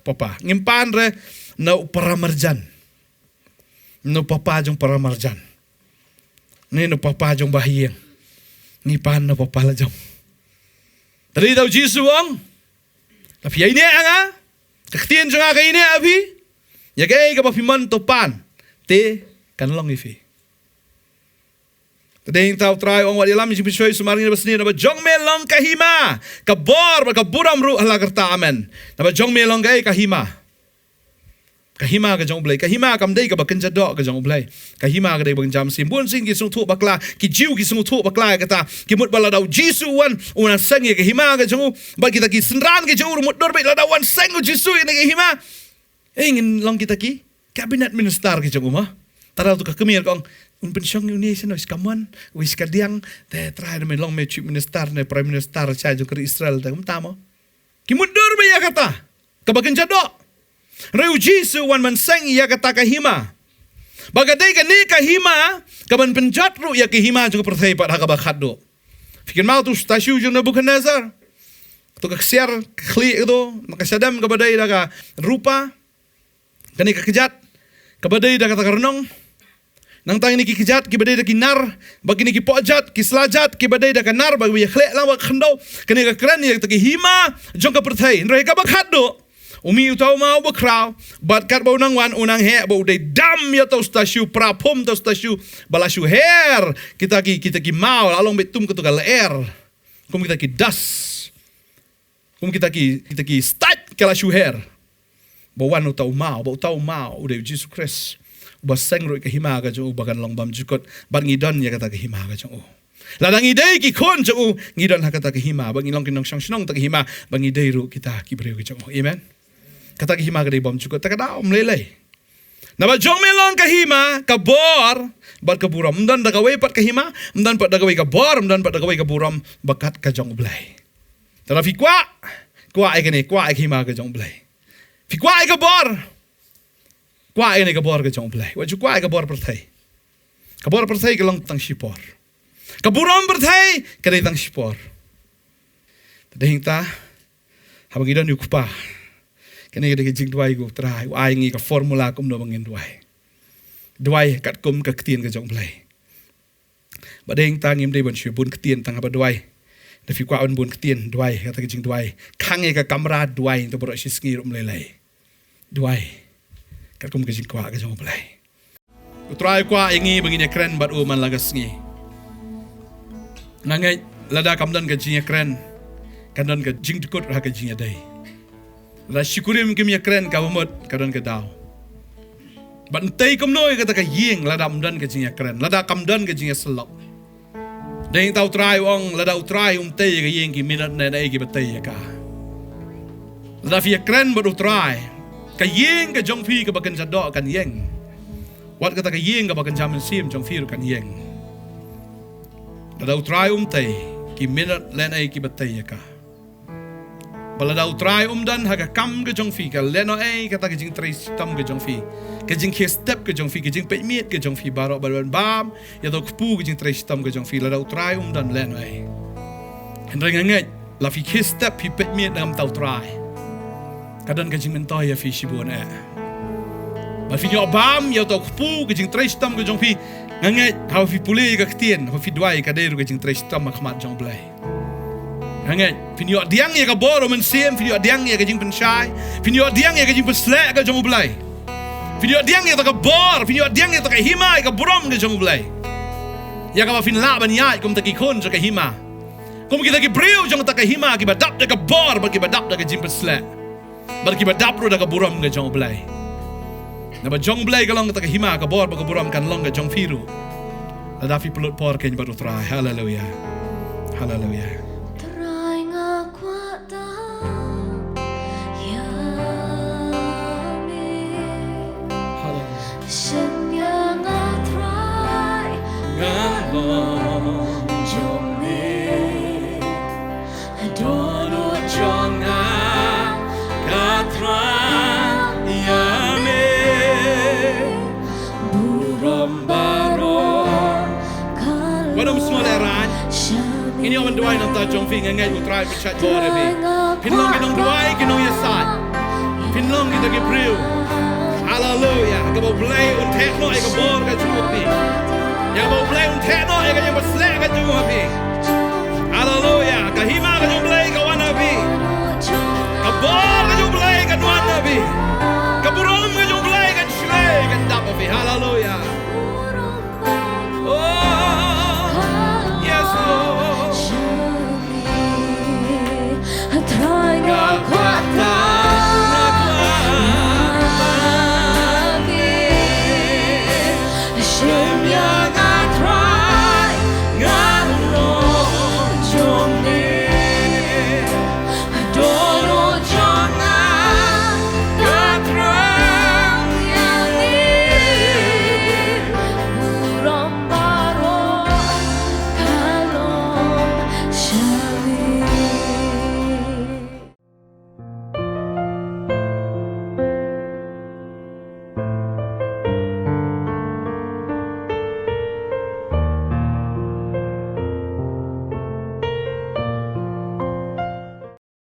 Papa. Ngim pan re na u para marjan. Na u papa jong para marjan. Ne na u papa jong bahaïing. Ngi pan na u papa la jong. Te dei ta U Jisu u ong. La phi ïaineh ha nga. Ka ktien jong nga ka ïaineh ha phi. Ïa kaei kaba phi mon to pan. Te kan long ïa phi. Te dei ta U Trai u ong wat ïalam ïa ka jingpynshoi sumar ngi naba sniew naba jong me long ka hima, ka bor bad ka burom ruh ha la karta. Amen. Naba jong me long kaei? Ka hima. Ka hima ka jong U Blei. Ka hima kam dei kaba kynja doh ka jong U Blei. Ka hima ka dei ba kynja mynsiem. Bun sien ki sngewthuh bakla, ki Jiw ki sngewthuh bakla ïa kata. Ki mut ba lada U Jisu u wan, u nang seng ïa ka hima ka jong u. Bad kita ki synran ki jong u ruh mutdur beit lada u wan seng U Jisu ïa kane ka hima. Eh, ngin long kita ki cabinet minister ki jong u ma. Tara tu ka kmie ka ong, un pynshong ïa une shen, wis ka mon, wis ka diang, te Trai da me long me chief minister ne prime minister sha jong ka ri Israel te kumta mo. Ki mutdur beit ïa kata kaba kynja doh. Hynrei U Jisu u wan ban seng ïa kata ka hima. Ba ka dei kane ka hima kaban pynjot ruh ïa ka hima jong ka pyrthei pat ha kaba khatduh. Phi kynmaw tu statue jong Nebuchadnezzar. Tu ka ksiar ka khlieh tu, ma ka shadem kaba dei da ka rupa. Kane ka kjat kaba dei da kata ka rnong. Nangta kine ki kjat kiba dei da ki nar, bad kine ki pohjat, ki slajat kiba dei da ka nar, ba ïa khleh lang bad ka khyndew. Kane ka kren ïa kata ka hima jong ka pyrthei. Hynrei kaba khatduh, u mih uta u maw uba khraw, bad katba u nang wan u nang heh ba u dei dam ïa uta u statue, pra phom uta u statue, ba la shu her kita ki, kita ki maw, la long beit tum kato ka lyer. Kum kita ki dust. Kum kita ki, kita ki stait ka la shu her. Ba wan uta u maw, ba uta u maw u dei U Jisu Khrist. Uba seng ruh ïa ka hima ka jong u ba kan long bymjukut. Bad ngi don ïa kata ka hima ka jong u. Lada ngi dei ki khun jong u, ngi don ha kata ka hima, ba ngi long ki nongshong shnong kata ka hima, ba ngi dei ruh kita ki briew ka jong u. Amen. Kata ka hima ka dei bymjukut, te ka dei ym lei lei. Naba jong me long ka hima, ka bor bad ka burom. Ym don da kawei pat ka hima, ym don pat da kawei ka bor, ym don pat da kawei ka burom ba kat ka jong U Blei. Te lada phi kwah, kwah ïa kane, kwah ïa ka hima ka jong U Blei. Phi kwah ïa ka bor, kwah ïa kane ka bor ka jong U Blei. Wat ju kwah ïa ka bor pyrthei. Ka bor pyrthei ka long tang shipor. Ka burom pyrthei ka dei tang shipor. Te dei hangta, haba ngi don ïa u Kpa, kane ka dei ka jingduwai ka U Trai, u ai ngi ka formula kumno ba ngin duwai. Duwai katkum ka ktien ka jong U Blei. Ba dei hangta ngim dei ban shu bun ktien tang haba duwai. Da phi kwah ban bun ktien, duwai, kata ka jingduwai. Khang ïa ka kamra duwai, hangta baroh shi sngi ruh ym lei lei. Duwai katkum ka jingkwah ka jong U Blei. U Trai u kwah ïa ngi ba ngin ïakren bad u man la ka sngi. Nga ngeit lada kam don ka jingïakren, kan don ka jingdkut ha ka jingïadei. Lada shi kurim kim ïakren, kaba mut ka don ka daw. Bad yn tei kumno ïa kata ka ïing lada ym don ka jingïakren, lada kam don ka jingïasyllok. Dei hangta U Trai u ong, lada U Trai um tei ïa ka ïing, ki minot ne ne kiba tei ïa ka. Lada phi ïakren bad U Trai, ka ïing ka jong phi kaba kynja doh kan ïeng. Wat kata ka ïing kaba kynja mynsiem jong phi ruh kan ïeng. Lada U Trai um tei, ki minot ne ne kiba tei ïa ka. Ba lada U Trai um don ha ka kam ka jong phi, ka lehnohei kata ka jingtrei shitom ka jong phi, ka jingkhie step ka jong phi, ka jingpeit miet ka jong phi baroh, ba ban bam ïa uto u kpu ka jingtrei shitom ka jong phi, lada U Trai um don, lehnohei. Hynrei nga ngeit la phi khie step, phi peit miet na ka bynta U Trai, ka don ka jingmyntoi ïa phi shibun eh. Ba phin ïoh bam ïa uto u kpu ka jingtrei shitom ka jong phi. Nga ngeit haba phi pule ïa ka ktien, haba phi duwai, ka dei ruh ka jingtrei shitom ha khmat jong U Blei. Nga ngeit phin ïoh pdiang ïa ka bor U Mynsiem, phin ïoh pdiang ïa ka jingpynshai, phin ïoh pdiang ïa ka jingpynsleh ka jong U Blei. Phin ïoh pdiang ïa kata ka bor, phin ïoh pdiang ïa kata ka hima, ïa ka burom ka jong U Blei, ïa kaba phin lah ban ïaid kum kita ki khun jong ka hima, kum kita ki briew jong kata ka hima, kiba dap da ka bor bad kiba dap da ka jingpynsleh, bad kiba dap ruh da ka burom ka jong U Blei. Naba jong U Blei ka long kata ka hima, ka bor bad ka burom kan long ka jong phi ruh, lada phi pynlut por kein bad U Trai. Haleluia. Haleluia. Trai, nga kwah da ïa me. Haleluia. Shen ïa nga Trai, nga long jong me. Dohnud jong nga ka Trai ïa me. Burom baroh ka long. Wat ym sngewlehraiñ. Ngin ïa wan duwai na ka bynta jong phi, nga ngeit U Trai u pynshait bor ïa phi. Phin long ki nongduwai, ki nongïasaid. Phin long kita ki briew, haleluia, kaba U Blei un theh noh ïa ka bor ka jong phi, ïa kaba U Blei